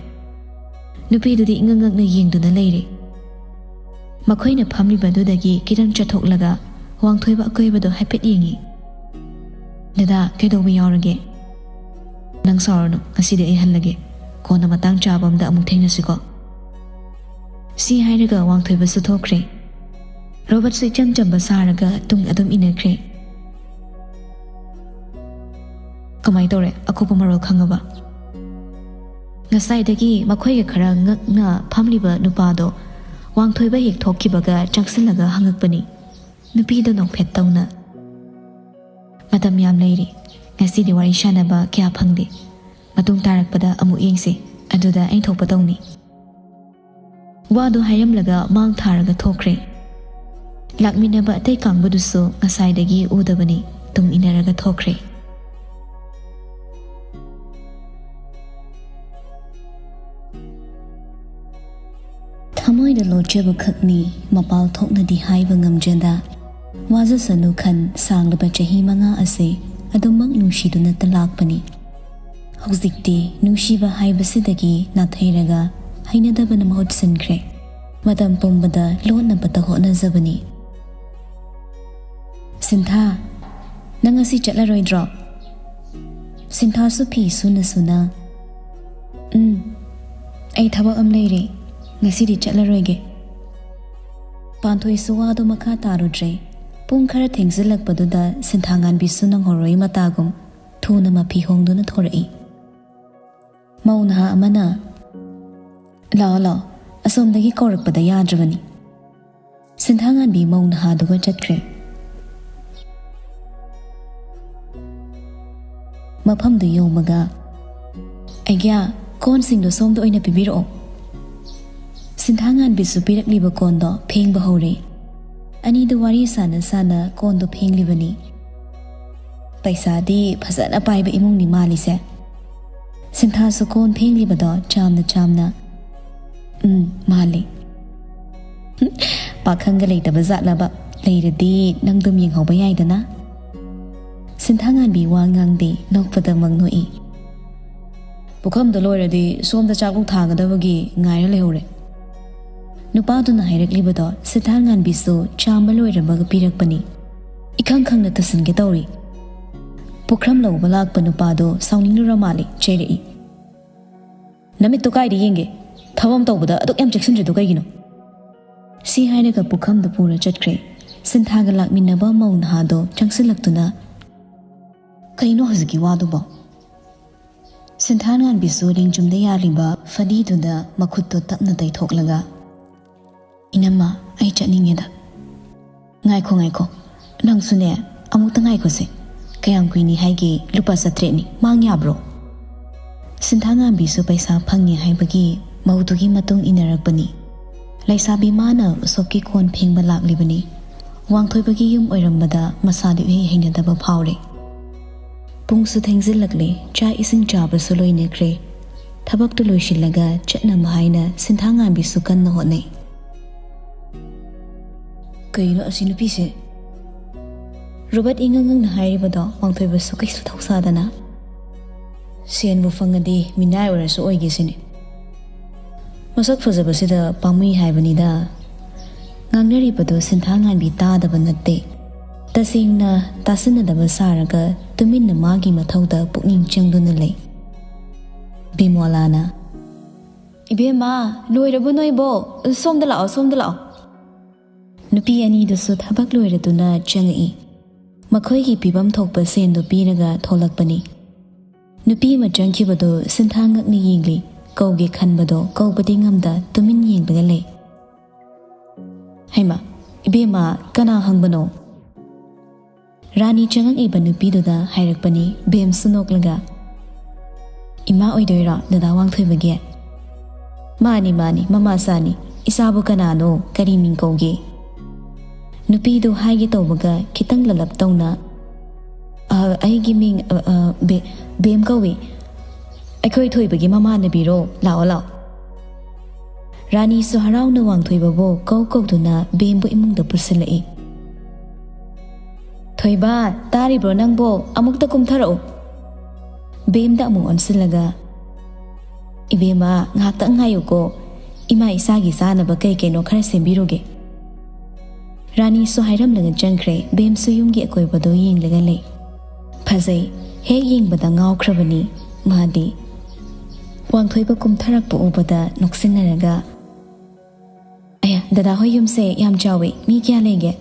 ꯅꯨꯄꯤꯗꯨꯗꯤ ꯏꯉꯛ ꯉꯛꯅ ꯌꯦꯡꯗꯨꯅ ꯂꯩꯔꯦ꯫ ꯃꯈꯣꯏꯅ ꯐꯝꯂꯤꯕꯗꯨꯗꯒꯤ ꯈꯤꯇꯪ ꯆꯠꯊꯣꯛꯂꯒ ꯋꯥꯡꯊꯣꯏꯕ ꯑꯀꯣꯏꯕꯗꯣ ꯍꯥꯏꯐꯦꯠ ꯌꯦꯡꯉꯤ꯫ "ꯗꯗꯥ, ꯀꯩꯗꯧꯕ ꯌꯥꯎꯔꯒꯦ? ꯅꯪ ꯁꯥꯎꯔꯅꯨ, ꯉꯁꯤꯗꯤ ꯑꯩ ꯍꯜꯂꯒꯦ꯫ ꯀꯣꯟꯅ ꯃꯇꯥꯡ ꯆꯥꯕ ꯑꯝꯗ ꯑꯃꯨꯛ ꯊꯦꯡꯅꯁꯤꯀꯣ?" ꯁꯤ ꯍꯥꯏꯔꯒ ꯋꯥꯡꯊꯣꯏꯕꯁꯨ ꯊꯣꯛꯈ꯭ꯔꯦ꯫ ꯔꯣꯕꯔꯠꯁꯨ ꯏꯆꯝ ꯆꯝꯕ ꯁꯥꯔꯒ ꯇꯨꯡ ꯑꯗꯨꯝ ꯏꯟꯅꯈ꯭ꯔꯦ꯫ "ꯀꯃꯥꯏ ꯇꯧꯔꯦ? ꯑꯀꯨꯞꯄ ꯃꯔꯣꯜ ꯈꯪꯉꯕ?" ꯉꯁꯥꯏꯗꯒꯤ ꯃꯈꯣꯏꯒ ꯈꯔ ꯉꯛꯅ ꯐꯝꯂꯤꯕ ꯅꯨꯄꯥꯗꯣ ꯋꯥꯡꯊꯣꯏꯕ ꯍꯦꯛ ꯊꯣꯛꯈꯤꯕꯒ ꯆꯪꯁꯤꯜꯂꯒ ꯍꯪꯉꯛꯄꯅꯤ, ꯅꯨꯄꯤꯗꯣ ꯅꯣꯛꯐꯦꯠ ꯇꯧꯅ꯫ "ꯃꯇꯝ ꯌꯥꯝ ꯂꯩꯔꯤ, ꯉꯁꯤꯗꯤ ꯋꯥꯔꯤ ꯁꯥꯟꯅꯕ ꯀꯌꯥ ꯐꯪꯗꯦ, ꯃꯇꯨꯡ ꯇꯥꯔꯛꯄꯗ ꯑꯃꯨꯛ ꯌꯦꯡꯁꯤ, ꯑꯗꯨꯗ ꯑꯩ ꯊꯣꯛꯄ ꯇꯧꯅꯤ꯫" ꯋꯥꯗꯨ ꯍꯥꯏꯔꯝꯂꯒ ꯃꯥꯡ ꯊꯥꯔꯒ ꯊꯣꯛꯈ꯭ꯔꯦ꯫ ꯂꯥꯛꯃꯤꯟꯅꯕ ꯑꯇꯩ ꯀꯥꯡꯕꯨꯗꯨꯁꯨ ꯉꯁꯥꯏꯗꯒꯤ ꯎꯗꯕꯅꯤ, ꯇꯨꯡ ꯏꯟꯅꯔꯒ ꯊꯣꯛꯈ꯭ꯔꯦ꯫ ꯊꯃꯣꯏꯗ ꯂꯣꯠꯆꯕ ꯈꯛꯅꯤ, ꯃꯄꯥꯜ ꯊꯣꯛꯅꯗꯤ ꯍꯥꯏꯕ ꯉꯝꯖꯗ꯫ ꯋꯥꯖꯁꯅꯨ ꯈꯟ ꯁꯥꯡꯂꯕ ꯆꯍꯤ ꯃꯉꯥ ꯑꯁꯤ ꯑꯗꯨꯃꯛ ꯅꯨꯡꯁꯤꯗꯨꯅꯇ ꯂꯥꯛꯄꯅꯤ꯫ ꯍꯧꯖꯤꯛꯇꯤ ꯅꯨꯡꯁꯤꯕ ꯍꯥꯏꯕꯁꯤꯗꯒꯤ ꯅꯥꯊꯩꯔꯒ ꯍꯩꯅꯗꯕꯅ ꯃꯍꯨꯠ ꯁꯤꯟꯈ꯭ꯔꯦ꯫ ꯃꯇꯝ ꯄꯨꯝꯕꯗ ꯂꯣꯟꯅꯕꯇ ꯍꯣꯠꯅꯖꯕꯅꯤ꯫ "ꯁꯤꯟꯊꯥ, ꯅꯪ ꯉꯁꯤ ꯆꯠꯂꯔꯣꯏꯗ꯭ꯔꯣ?" ꯁꯤꯟꯊꯥꯁꯨ ꯐꯤ ꯁꯨꯅ ꯁꯨꯅ, "ꯎꯝ, ꯑꯩ ꯊꯕꯛ ꯑꯃ ꯂꯩꯔꯦ, ꯉꯁꯤꯗꯤ ꯆꯠꯂꯔꯣꯏꯒꯦ꯫" ꯄꯥꯟꯊꯣꯏꯁꯨ ꯋꯥꯗꯨ ꯃꯈꯥ ꯇꯥꯔꯨꯗ꯭ꯔꯦ꯫ ꯄꯨꯡ ꯈꯔ ꯊꯦꯡꯖꯤꯜꯂꯛꯄꯗꯨꯗ ꯁꯤꯟꯊꯥꯉꯥꯟꯕꯤꯁꯨ ꯅꯪꯍꯧꯔꯣꯏ ꯃꯇꯥꯒꯨꯝ ꯊꯨꯅ ꯃꯐꯤ ꯍꯣꯡꯗꯨꯅ ꯊꯣꯔꯛꯏ꯫ ꯃꯧ ꯅꯍꯥ ꯑꯃꯅ, "ꯂꯥꯛꯑꯣ, ꯂꯥꯛꯑꯣ, ꯑꯁꯣꯝꯗꯒꯤ ꯀꯧꯔꯛꯄꯗ ꯌꯥꯗ꯭ꯔꯕꯅꯤ꯫" ꯁꯤꯟꯊꯥꯉꯥꯟꯕꯤ ꯃꯧ ꯅꯍꯥꯗꯨꯒ ꯆꯠꯈ꯭ꯔꯦ꯫ ꯃꯐꯝꯗꯨ ꯌꯧꯕꯒ, "ꯑꯩꯒ꯭ꯌꯥ, ꯀꯣꯟꯁꯤꯡꯗꯣ ꯁꯣꯝꯗ ꯑꯣꯏꯅ ꯄꯤꯕꯤꯔꯛꯑꯣ꯫" ꯁꯤꯟꯊꯥꯉꯥꯟꯕꯤꯁꯨ ꯄꯤꯔꯛꯂꯤꯕ ꯀꯣꯟꯗꯣ ꯐꯦꯡꯕ ꯍꯧꯔꯦ꯫ ꯑꯅꯤꯗꯨ ꯋꯥꯔꯤ ꯁꯥꯟꯅ ꯁꯥꯟꯅ ꯀꯣꯟꯗꯣ ꯐꯦꯡꯂꯤꯕꯅꯤ꯫ ꯄꯩꯁꯥꯗꯤ ꯐꯖꯅ ꯄꯥꯏꯕ ꯏꯃꯨꯡꯅꯤ ꯃꯥꯜꯂꯤꯁꯦ꯫ ꯁꯤꯟꯊꯥꯁꯨ ꯀꯣꯟ ꯐꯦꯡꯂꯤꯕꯗꯣ ꯆꯥꯝꯅ ꯆꯥꯝꯅ, "ꯎꯝ, ꯃꯥꯜꯂꯤ꯫" "ꯄꯥꯈꯪꯒ ꯂꯩꯇꯕ ꯖꯥꯠꯂꯕ? ꯂꯩꯔꯗꯤ ꯅꯪꯗꯨꯝ ꯌꯦꯡꯍꯧꯕ ꯌꯥꯏꯗꯅ꯫" ꯁꯤꯟꯊꯥꯉꯥꯟꯕꯤ ꯋꯥ ꯉꯥꯡꯗꯦ, ꯅꯣꯛꯄꯗꯃꯛ ꯅꯣꯛꯏ꯫ "ꯄꯨꯈꯝꯗꯣ ꯂꯣꯏꯔꯗꯤ ꯁꯣꯝꯗ ꯆꯥꯛꯂꯨꯛ ꯊꯥꯒꯗꯕꯒꯤ ꯉꯥꯏꯔ ꯂꯩꯍꯧꯔꯦ꯫" ꯅꯨꯄꯥꯗꯨꯅ ꯍꯥꯏꯔꯛꯂꯤꯕꯗꯣ ꯁꯤꯟꯊꯥ ꯉꯥꯟꯕꯤꯁꯨ ꯆꯥꯝꯕ ꯂꯣꯏꯔꯝꯃꯒ ꯄꯤꯔꯛꯄꯅꯤ꯫ ꯏꯈꯪ ꯈꯪꯅ ꯇꯨꯁꯤꯟꯒꯦ ꯇꯧꯔꯤ꯫ ꯄꯨꯈ꯭ꯔꯝ ꯂꯧꯕ ꯂꯥꯛꯄ ꯅꯨꯄꯥꯗꯣ ꯁꯥꯎꯅꯤꯡꯂꯨꯔ ꯃꯥꯜꯂꯦ, ꯆꯩꯔꯛꯏ꯫ "ꯅꯃꯤꯠꯇꯨ ꯀꯥꯏꯗ ꯌꯦꯡꯒꯦ? ꯊꯕꯛ ꯑꯃ ꯇꯧꯕꯗ ꯑꯗꯨꯛ ꯌꯥꯝ ꯆꯦꯛꯁꯤꯟꯗ꯭ꯔꯤꯗꯨ ꯀꯩꯒꯤꯅꯣ?" ꯁꯤ ꯍꯥꯏꯔꯒ ꯄꯨꯈꯝꯗꯨ ꯄꯨꯔ ꯆꯠꯈ꯭ꯔꯦ꯫ ꯁꯤꯟꯊꯥꯒ ꯂꯥꯛꯃꯤꯟꯅꯕ ꯃꯧ ꯅꯍꯥꯗꯣ ꯆꯪꯁꯤꯜꯂꯛꯇꯨꯅ, "ꯀꯩꯅꯣ ꯍꯧꯖꯤꯛꯀꯤ ꯋꯥꯗꯨꯕꯣ?" ꯁꯤꯟꯊꯥ ꯉꯥꯟꯕꯤꯁꯨ ꯂꯦꯡꯖꯨꯝꯗ ꯌꯥꯜꯂꯤꯕ ꯐꯗꯤꯗꯨꯗ ꯃꯈꯨꯠꯇꯣ ꯇꯞꯅ ꯇꯩꯊꯣꯛꯂꯒ, "ꯏꯅꯝꯃ, ꯑꯩ ꯆꯠꯅꯤꯡꯉꯦꯗ꯫" "ꯉꯥꯏꯈꯣ, ꯉꯥꯏꯈꯣ꯫ ꯅꯪꯁꯨꯅꯦ, ꯑꯃꯨꯛꯇ ꯉꯥꯏꯈꯣꯁꯦ꯫ ꯀꯌꯥꯝ ꯀꯨꯏꯅꯤ ꯍꯥꯏꯒꯦ? ꯂꯨꯄꯥ ꯆꯥꯇ꯭ꯔꯦꯠꯅꯤ꯫ ꯃꯥꯡ ꯌꯥꯕ꯭ꯔꯣ?" ꯁꯤꯟꯊꯥꯉꯥꯟꯕꯤꯁꯨ ꯄꯩꯁꯥ ꯐꯪꯉꯦ ꯍꯥꯏꯕꯒꯤ ꯃꯧꯗꯨꯒꯤ ꯃꯇꯨꯡ ꯏꯟꯅꯔꯛꯄꯅꯤ꯫ ꯂꯩꯁꯥꯕꯤ ꯃꯥꯅ ꯎꯁꯣꯞꯀꯤ ꯀꯣꯟ ꯐꯦꯡꯕ ꯂꯥꯛꯂꯤꯕꯅꯤ꯫ ꯋꯥꯡꯊꯣꯏꯕꯒꯤ ꯌꯨꯝ ꯑꯣꯏꯔꯝꯕꯗ ꯃꯁꯥꯗꯨ ꯏꯍꯩ ꯍꯩꯅꯗꯕ ꯐꯥꯎꯔꯦ꯫ ꯄꯨꯡꯁꯨ ꯊꯦꯡꯖꯤꯜꯂꯛꯂꯦ, ꯆꯥꯛ ꯏꯁꯤꯡ ꯆꯥꯕꯁꯨ ꯂꯣꯏꯅꯈ꯭ꯔꯦ꯫ ꯊꯕꯛꯇꯨ ꯂꯣꯏꯁꯤꯜꯂꯒ ꯆꯠꯅꯕ ꯍꯥꯏꯅ ꯁꯤꯟꯊꯥꯉꯥꯟꯕꯤꯁꯨ ꯀꯟꯅ ꯍꯣꯠꯅꯩ꯫ "ꯀꯩꯅꯣ ꯑꯁꯤ ꯅꯨꯄꯤꯁꯦ?" ꯔꯣꯕꯔꯠ ꯏꯉꯪ ꯉꯪꯅ ꯍꯥꯏꯔꯤꯕꯗꯣ ꯋꯥꯡꯊꯣꯏꯕꯁꯨ ꯀꯩꯁꯨ ꯊꯧꯁꯥꯗꯅ, "ꯁꯦꯟꯕꯨ ꯐꯪꯉꯗꯤ ꯃꯤꯅꯥꯏ ꯑꯣꯏꯔꯁꯨ ꯑꯣꯏꯒꯦ ꯁꯤꯅꯤ꯫ ꯃꯁꯛ ꯐꯖꯕꯁꯤꯗ ꯄꯥꯝꯃꯨꯏ ꯍꯥꯏꯕꯅꯤꯗ꯫" ꯉꯥꯡꯅꯔꯤꯕꯗꯨ ꯁꯤꯟꯊꯥꯉꯥꯟꯕꯤ ꯇꯥꯗꯕ ꯅꯠꯇꯦ꯫ ꯇꯁꯦꯡꯅ ꯇꯥꯁꯤꯟꯅꯗꯕ ꯁꯥꯔꯒ ꯇꯨꯃꯤꯟꯅ ꯃꯥꯒꯤ ꯃꯊꯧꯗ ꯄꯨꯛꯅꯤꯡ ꯆꯪꯗꯨꯅ ꯂꯩ꯫ ꯕꯤꯃꯣꯂꯥꯅ, "ꯏꯕꯦꯝꯃ, ꯂꯣꯏꯔꯕꯣ ꯅꯣꯏꯕꯣ? ꯁꯣꯝꯗ ꯂꯥꯛꯑꯣ, ꯁꯣꯝꯗ ꯂꯥꯛꯑꯣ꯫" ꯅꯨꯄꯤ ꯑꯅꯤꯗꯨꯁꯨ ꯊꯕꯛ ꯂꯣꯏꯔꯗꯨꯅ ꯆꯪꯉꯛꯏ꯫ ꯃꯈꯣꯏꯒꯤ ꯄꯤꯐꯝ ꯊꯣꯛꯄ ꯁꯦꯟꯗꯨ ꯄꯤꯔꯒ ꯊꯣꯛꯂꯛꯄꯅꯤ꯫ ꯅꯨꯄꯤ ꯑꯃ ꯆꯪꯈꯤꯕꯗꯨ ꯁꯤꯟꯊꯥ ꯉꯛꯅ ꯌꯦꯡꯂꯤ꯫ ꯀꯧꯒꯦ ꯈꯟꯕꯗꯣ ꯀꯧꯕꯗꯤ ꯉꯝꯗ ꯇꯨꯃꯤꯟ ꯌꯦꯡꯂꯒ ꯂꯩ꯫ "ꯍꯩꯃꯥ, ꯏꯕꯦꯝꯃ, ꯀꯅꯥ ꯍꯪꯕꯅꯣ?" ꯔꯥꯅꯤ ꯆꯪꯉꯛꯏꯕ ꯅꯨꯄꯤꯗꯨꯗ ꯍꯥꯏꯔꯛꯄꯅꯤ ꯕꯦꯝꯁꯨ ꯅꯣꯛꯂꯒ꯫ "ꯏꯃꯥ ꯑꯣꯏꯗꯣꯏꯔꯣ, ꯗꯗꯥ ꯋꯥꯡꯊꯣꯏꯕꯒꯤ?" "ꯃꯥꯅꯤ, ꯃꯥꯅꯤ, ꯃꯃꯥꯆꯥꯅꯤ꯫ ꯏꯆꯥꯕꯨ ꯀꯅꯥꯅꯣ, ꯀꯔꯤ ꯃꯤꯡ ꯀꯧꯒꯦ?" ꯅꯨꯄꯤꯗꯨ ꯍꯥꯏꯒꯦ ꯇꯧꯕꯒ ꯈꯤꯇꯪ ꯂꯂꯞ ꯇꯧꯅ, "ꯑ, ꯑꯩꯒꯤ ꯃꯤꯡ, ꯑ, ꯑ, ꯕꯦ-, ꯕꯦꯝ ꯀꯧꯏ꯫ ꯑꯩꯈꯣꯏ ꯊꯣꯏꯕꯒꯤ ꯃꯃꯥꯟꯅꯕꯤꯔꯣ? ꯂꯥꯛꯑꯣ, ꯂꯥꯛꯑꯣ꯫" ꯔꯥꯅꯤꯁꯨ ꯍꯔꯥꯎꯅ ꯋꯥꯡꯊꯣꯏꯕꯕꯨ ꯀꯧ ꯀꯧꯗꯨꯅ ꯕꯦꯝꯕꯨ ꯏꯃꯨꯡꯗ ꯄꯨꯁꯤꯜꯂꯛꯏ꯫ "ꯊꯣꯏꯕ, ꯇꯥꯔꯤꯕ꯭ꯔꯣ ꯅꯪꯕꯣ? ꯑꯃꯨꯛꯇ ꯀꯨꯝꯊꯔꯛꯎ꯫" ꯕꯦꯝꯗ ꯑꯃꯨꯛ ꯑꯣꯟꯁꯤꯜꯂꯒ, "ꯏꯕꯦꯝꯃ, ꯉꯥꯏꯍꯥꯛꯇꯪ ꯉꯥꯏꯌꯨꯀꯣ꯫ ꯏꯃꯥ ꯏꯆꯥꯒꯤ ꯆꯥꯅꯕ ꯀꯩ ꯀꯩꯅꯣ ꯈꯔ ꯁꯦꯝꯕꯤꯔꯨꯒꯦ꯫ ꯔꯥꯅꯤꯁꯨ ꯍꯥꯏꯔꯝꯂꯒ ꯆꯪꯈ꯭ꯔꯦ꯫ ꯕꯦꯝꯁꯨ ꯌꯨꯝꯒꯤ ꯑꯀꯣꯏꯕꯗꯣ ꯌꯦꯡꯂꯒ ꯂꯩ꯫ ꯐꯖꯩ꯫ ꯍꯦꯛ ꯌꯦꯡꯕꯗ ꯉꯥꯎꯈ꯭ꯔꯕꯅꯤ ꯃꯥꯗꯤ꯫ ꯋꯥꯡꯊꯣꯏꯕ ꯀꯨꯝꯊꯔꯛꯄ ꯎꯕꯗ ꯅꯣꯛꯁꯤꯟꯅꯔꯒ, "ꯑꯌꯥ, ꯗꯗꯥ ꯍꯣꯏ ꯌꯨꯝꯁꯦ ꯌꯥꯝ ꯆꯥꯎꯋꯤ꯫ ꯃꯤ ꯀꯌꯥ ꯂꯩꯒꯦ?"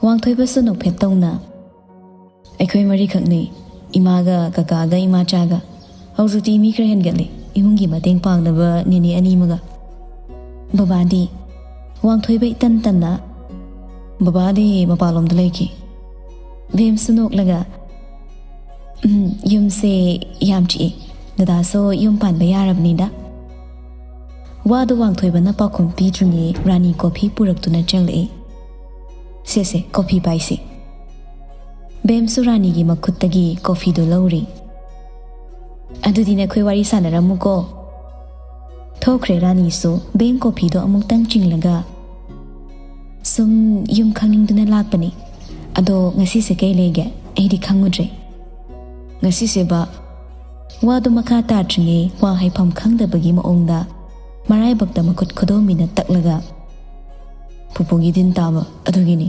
ꯋꯥꯡꯊꯣꯏꯕꯁꯨ ꯅꯣꯛꯐꯦꯠ ꯇꯧꯅ, "ꯑꯩꯈꯣꯏ ꯃꯔꯤꯈꯛꯅꯤ, ꯏꯃꯥꯒ ꯀꯀꯥꯒ ꯏꯃꯥꯆꯥꯒ꯫ ꯍꯧꯖꯤꯛꯇꯤ ꯃꯤ ꯈꯔ ꯍꯦꯟꯒꯠꯂꯦ, ꯏꯃꯨꯡꯒꯤ ꯃꯇꯦꯡ ꯄꯥꯡꯅꯕ ꯅꯦꯅꯦ ꯑꯅꯤ ꯑꯃꯒ꯫" ꯕꯕꯥꯗꯤ? ꯋꯥꯡꯊꯣꯏꯕ ꯏꯇꯟ ꯇꯟꯅ, "ꯕꯕꯥꯗꯤ ꯃꯄꯥꯟꯂꯣꯝꯗ ꯂꯩꯈꯤ꯫" ꯕꯦꯝꯁꯨ ꯅꯣꯛꯂꯒ, "ꯎꯝ, ꯌꯨꯝꯁꯦ ꯌꯥꯝ ꯆꯤꯛꯏ꯫ ꯗꯗꯥꯁꯨ ꯌꯨꯝ ꯄꯥꯟꯕ ꯌꯥꯔꯕꯅꯤꯗ꯫" ꯋꯥꯗꯨ ꯋꯥꯡꯊꯣꯏꯕꯅ ꯄꯥꯎꯈꯨꯝ ꯄꯤꯗ꯭ꯔꯤꯉꯩ ꯔꯥꯅꯤ ꯀꯣꯐꯤ ꯄꯨꯔꯛꯇꯨꯅ ꯆꯪꯂꯛꯏ꯫ "ꯁꯦ ꯁꯦ, ꯀꯣꯐꯤ ꯄꯥꯏꯁꯤ꯫" ꯕꯦꯝꯁꯨ ꯔꯥꯅꯤꯒꯤ ꯃꯈꯨꯠꯇꯒꯤ ꯀꯣꯐꯤꯗꯨ ꯂꯧꯔꯤ꯫ "ꯑꯗꯨꯗꯤ ꯅꯈꯣꯏ ꯋꯥꯔꯤ ꯁꯥꯟꯅꯔꯝꯃꯨꯀꯣ꯫" ꯊꯣꯛꯈ꯭ꯔꯦ ꯔꯥꯅꯤꯁꯨ꯫ ꯕꯦꯝ ꯀꯣꯐꯤꯗꯣ ꯑꯃꯨꯛꯇꯪ ꯆꯤꯡꯂꯒ, "ꯁꯨꯝ ꯌꯨꯝ ꯈꯪꯅꯤꯡꯗꯨꯅ ꯂꯥꯛꯄꯅꯤ꯫ ꯑꯗꯣ ꯉꯁꯤꯁꯦ ꯀꯩ ꯂꯩꯒꯦ? ꯑꯩꯗꯤ ꯈꯪꯉꯨꯗ꯭ꯔꯦ꯫" "ꯉꯁꯤꯁꯦꯕ꯫" ꯋꯥꯗꯨ ꯃꯈꯥ ꯇꯥꯗ꯭ꯔꯤꯉꯩ ꯋꯥ ꯍꯥꯏꯐꯝ ꯈꯪꯗꯕꯒꯤ ꯃꯑꯣꯡꯗ ꯃꯔꯥꯏꯕꯛꯇ ꯃꯈꯨꯠ ꯈꯨꯗꯣꯝꯕꯤꯅ ꯇꯛꯂꯒ, "ꯄꯨꯄꯨꯒꯤ ꯗꯤꯟ ꯇꯥꯕ ꯑꯗꯨꯒꯤꯅꯤ꯫"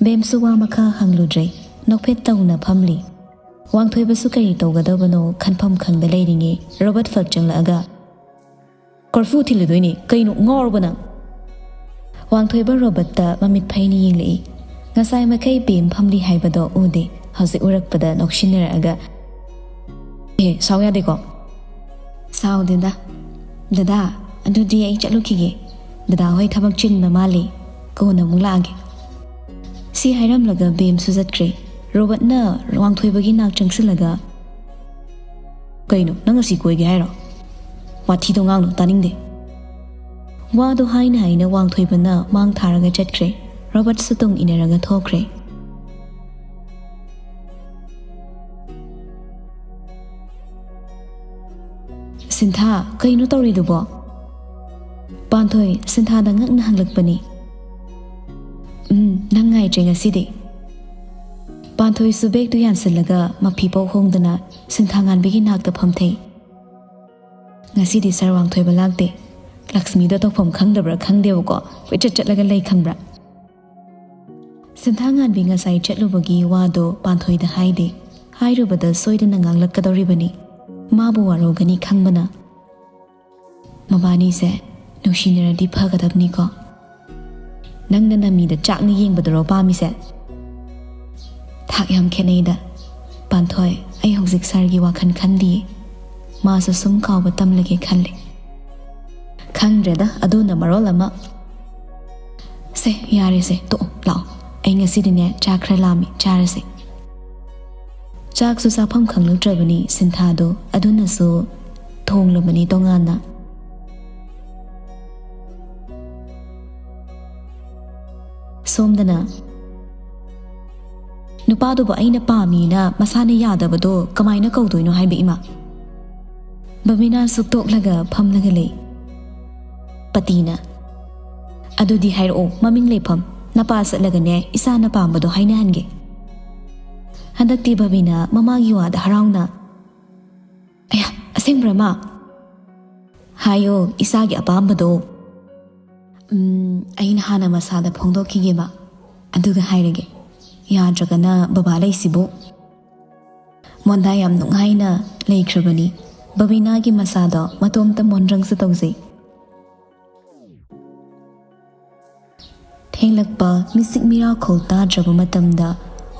ꯕꯦꯝꯁꯨ ꯋꯥ ꯃꯈꯥ ꯍꯪꯂꯨꯗ꯭ꯔꯦ꯫ ꯅꯣꯛꯐꯦꯠ ꯇꯧꯅ ꯐꯝꯂꯤ꯫ ꯋꯥꯡꯊꯣꯏꯕꯁꯨ ꯀꯔꯤ ꯇꯧꯒꯗꯕꯅꯣ ꯈꯟꯐꯝ ꯈꯪꯗ ꯂꯩꯔꯤꯉꯩ ꯔꯣꯕꯔꯠ ꯐꯛ ꯆꯪꯂꯛꯑꯒ, "ꯀꯣꯔꯐꯨ ꯊꯤꯜꯂꯨꯗꯣꯏꯅꯤ, ꯀꯩꯅꯣ ꯉꯥꯎꯔꯕ ꯅꯪ?" ꯋꯥꯡꯊꯣꯏꯕ ꯔꯣꯕꯔꯠꯇ ꯃꯃꯤꯠ ꯐꯩꯅ ꯌꯦꯡꯂꯛꯏ꯫ ꯉꯁꯥꯏ ꯃꯈꯩ ꯕꯦꯝ ꯐꯝꯂꯤ ꯍꯥꯏꯕꯗꯣ ꯎꯗꯦ, ꯍꯧꯖꯤꯛ ꯎꯔꯛꯄꯗ ꯅꯣꯛꯁꯤꯟꯅꯔꯛꯑꯒ, "ꯑꯦ, ꯁꯥꯎ ꯌꯥꯗꯦꯀꯣ?" "ꯁꯥꯎꯗꯦꯗ꯫ ꯗꯗꯥ, ꯑꯗꯨꯗꯤ ꯑꯩ ꯆꯠꯂꯨꯈꯤꯒꯦ꯫ ꯗꯗꯥ ꯍꯣꯏ ꯊꯕꯛ ꯆꯤꯟꯕ ꯃꯥꯜꯂꯤ꯫ ꯀꯣꯟꯅ ꯑꯃꯨꯛ ꯂꯥꯛꯑꯒꯦ꯫" ꯁꯤ ꯍꯥꯏꯔꯝꯂꯒ ꯕꯦꯝꯁꯨ ꯆꯠꯈ꯭ꯔꯦ꯫ ꯔꯣꯕꯔꯠꯅ ꯋꯥꯡꯊꯣꯏꯕꯒꯤ ꯅꯥꯛ ꯆꯪꯁꯤꯜꯂꯒ, "ꯀꯩꯅꯣ, ꯅꯪ ꯑꯁꯤ ꯀꯣꯏꯒꯦ ꯍꯥꯏꯔꯣ? ꯋꯥꯊꯤꯗꯣ ꯉꯥꯡꯅꯨ, ꯇꯥꯅꯤꯡꯗꯦ꯫" ꯋꯥꯗꯣ ꯍꯥꯏꯅ ꯍꯥꯏꯅ ꯋꯥꯡꯊꯣꯏꯕꯅ ꯃꯥꯡ ꯊꯥꯔꯒ ꯆꯠꯈ꯭ꯔꯦ꯫ ꯔꯣꯕꯔꯠꯁꯨ ꯇꯨꯡ ꯏꯟꯅꯔꯒ ꯊꯣꯛꯈ꯭ꯔꯦ꯫ "ꯁꯤꯟꯊꯥ, ꯀꯩꯅꯣ ꯇꯧꯔꯤꯗꯨꯕꯣ?" ꯄꯥꯟꯊꯣꯏ ꯁꯤꯟꯊꯥꯗ ꯉꯛꯅ ꯍꯪꯂꯛꯄꯅꯤ꯫ "ꯎꯝ, ꯅꯪ ꯉꯥꯏꯗ꯭ꯔꯦ ꯉꯁꯤꯗꯤ꯫" ꯄꯥꯟꯊꯣꯏꯁꯨ ꯕꯦꯒꯇꯨ ꯌꯥꯟꯁꯤꯜꯂꯒ ꯃꯐꯤ ꯄꯣꯛ ꯍꯣꯡꯗꯅ ꯁꯤꯟꯊꯥ ꯉꯥꯟꯕꯤꯒꯤ ꯅꯥꯛꯇ ꯐꯝꯊꯩ꯫ "ꯉꯁꯤꯗꯤ ꯁꯥꯔ ꯋꯥꯡꯊꯣꯏꯕ ꯂꯥꯛꯇꯦ꯫ ꯂꯛꯁꯃꯤꯗꯣ ꯇꯧꯐꯝ ꯈꯪꯗꯕ꯭ꯔꯥ ꯈꯪꯗꯦꯕꯀꯣ, ꯀꯣꯏꯆꯠ ꯆꯠꯂꯒ ꯂꯩ ꯈꯪꯕ꯭ꯔꯥ?" ꯁꯤꯟꯊꯥꯉꯥꯟꯕꯤ ꯉꯁꯥꯏ ꯆꯠꯂꯨꯕꯒꯤ ꯋꯥꯗꯣ ꯄꯥꯟꯊꯣꯏꯗ ꯍꯥꯏꯗꯦ꯫ ꯍꯥꯏꯔꯨꯕꯗ ꯁꯣꯏꯗꯅ ꯉꯥꯡꯂꯛꯀꯗꯧꯔꯤꯕꯅꯤ꯫ ꯃꯥꯕꯨ ꯋꯥꯔꯧꯒꯅꯤ ꯈꯪꯕꯅ꯫ "ꯃꯕꯥꯅꯤꯁꯦ ꯅꯨꯡꯁꯤꯅꯔꯗꯤ ꯐꯒꯗꯕꯅꯤꯀꯣ꯫ ꯅꯪꯅ ꯅꯃꯤꯗ ꯆꯥꯛꯅ ꯌꯦꯡꯕꯗꯨꯔꯣ ꯄꯥꯝꯃꯤꯁꯦ?" "ꯊꯥꯛ ꯌꯥꯝ ꯈꯦꯠꯅꯩꯗ꯫ ꯄꯥꯟꯊꯣꯏ, ꯑꯩ ꯍꯧꯖꯤꯛ ꯁꯥꯔꯒꯤ ꯋꯥꯈꯜ ꯈꯟꯗꯤꯌꯦ꯫ ꯃꯥꯁꯨ ꯁꯨꯝ ꯀꯥꯎꯕ ꯇꯝꯂꯒꯦ ꯈꯜꯂꯦ꯫" "ꯈꯪꯗ꯭ꯔꯦꯗ, ꯑꯗꯨꯅ ꯃꯔꯣꯜ ꯑꯃ꯫" "ꯁꯦ, ꯌꯥꯔꯦꯁꯦ, ꯇꯣꯛꯑꯣ, ꯂꯥꯛꯑꯣ꯫ ꯑꯩ ꯉꯁꯤꯗꯤꯅꯦ, ꯆꯥꯛ ꯈꯔ ꯂꯥꯝꯃꯤ, ꯆꯥꯔꯁꯦ꯫" ꯆꯥꯛꯁꯨ ꯆꯥꯐꯝ ꯈꯪꯂꯛꯇ꯭ꯔꯕꯅꯤ ꯁꯤꯟꯊꯥꯗꯣ, ꯑꯗꯨꯅꯁꯨ ꯊꯣꯡꯂꯕꯅꯤ ꯇꯣꯉꯥꯟꯅ꯫ ꯁꯣꯝꯗꯅ, "ꯅꯨꯄꯥꯗꯨꯕꯨ ꯑꯩꯅ ꯄꯥꯝꯃꯤꯅ ꯃꯁꯥꯅ ꯌꯥꯗꯕꯗꯣ ꯀꯃꯥꯏꯅ ꯀꯧꯗꯣꯏꯅꯣ ꯍꯥꯏꯕ ꯏꯃꯥ?" ꯕꯕꯤꯅꯥ ꯁꯨꯛꯇꯣꯛꯂꯒ ꯐꯝꯂꯒ ꯂꯩ꯫ ꯄꯇꯤꯅ, "ꯑꯗꯨꯗꯤ ꯍꯥꯏꯔꯛꯑꯣ, ꯃꯃꯤꯡ ꯂꯩꯐꯝ꯫ ꯅꯄꯥ ꯆꯠꯂꯒꯅꯦ, ꯏꯆꯥꯅ ꯄꯥꯝꯕꯗꯣ ꯍꯥꯏꯅꯍꯟꯒꯦ꯫" ꯍꯟꯗꯛꯇꯤ ꯕꯕꯤꯅꯥ ꯃꯃꯥꯒꯤ ꯋꯥꯗ ꯍꯔꯥꯎꯅ, "ꯑꯌꯥ, ꯑꯁꯦꯡꯕ꯭ꯔꯥ, ꯃꯥ?" "ꯍꯥꯏꯌꯣ, ꯏꯆꯥꯒꯤ ꯑꯄꯥꯝꯕꯗꯣ꯫" "ꯎꯝ, ꯑꯩꯅ ꯍꯥꯟꯅ ꯃꯁꯥꯗ ꯐꯣꯡꯗꯣꯛꯈꯤꯒꯦꯕ, ꯑꯗꯨꯒ ꯍꯥꯏꯔꯒꯦ꯫ ꯌꯥꯗ꯭ꯔꯒꯅ ꯕꯕꯥ ꯂꯩꯁꯤꯕꯨ꯫" ꯃꯣꯟꯗꯥ ꯌꯥꯝ ꯅꯨꯡꯉꯥꯏꯅ ꯂꯩꯈ꯭ꯔꯕꯅꯤ꯫ ꯕꯕꯤꯅꯥꯒꯤ ꯃꯁꯥꯗꯣ ꯃꯇꯣꯝꯇ ꯃꯣꯟꯗ꯭ꯔꯪꯁꯨ ꯇꯧꯖꯩ꯫ ꯊꯦꯡꯂꯛꯄ ꯃꯤꯆꯤꯛ ꯃꯤꯔꯥꯈꯣꯜ ꯇꯥꯗ꯭ꯔꯕ ꯃꯇꯝꯗ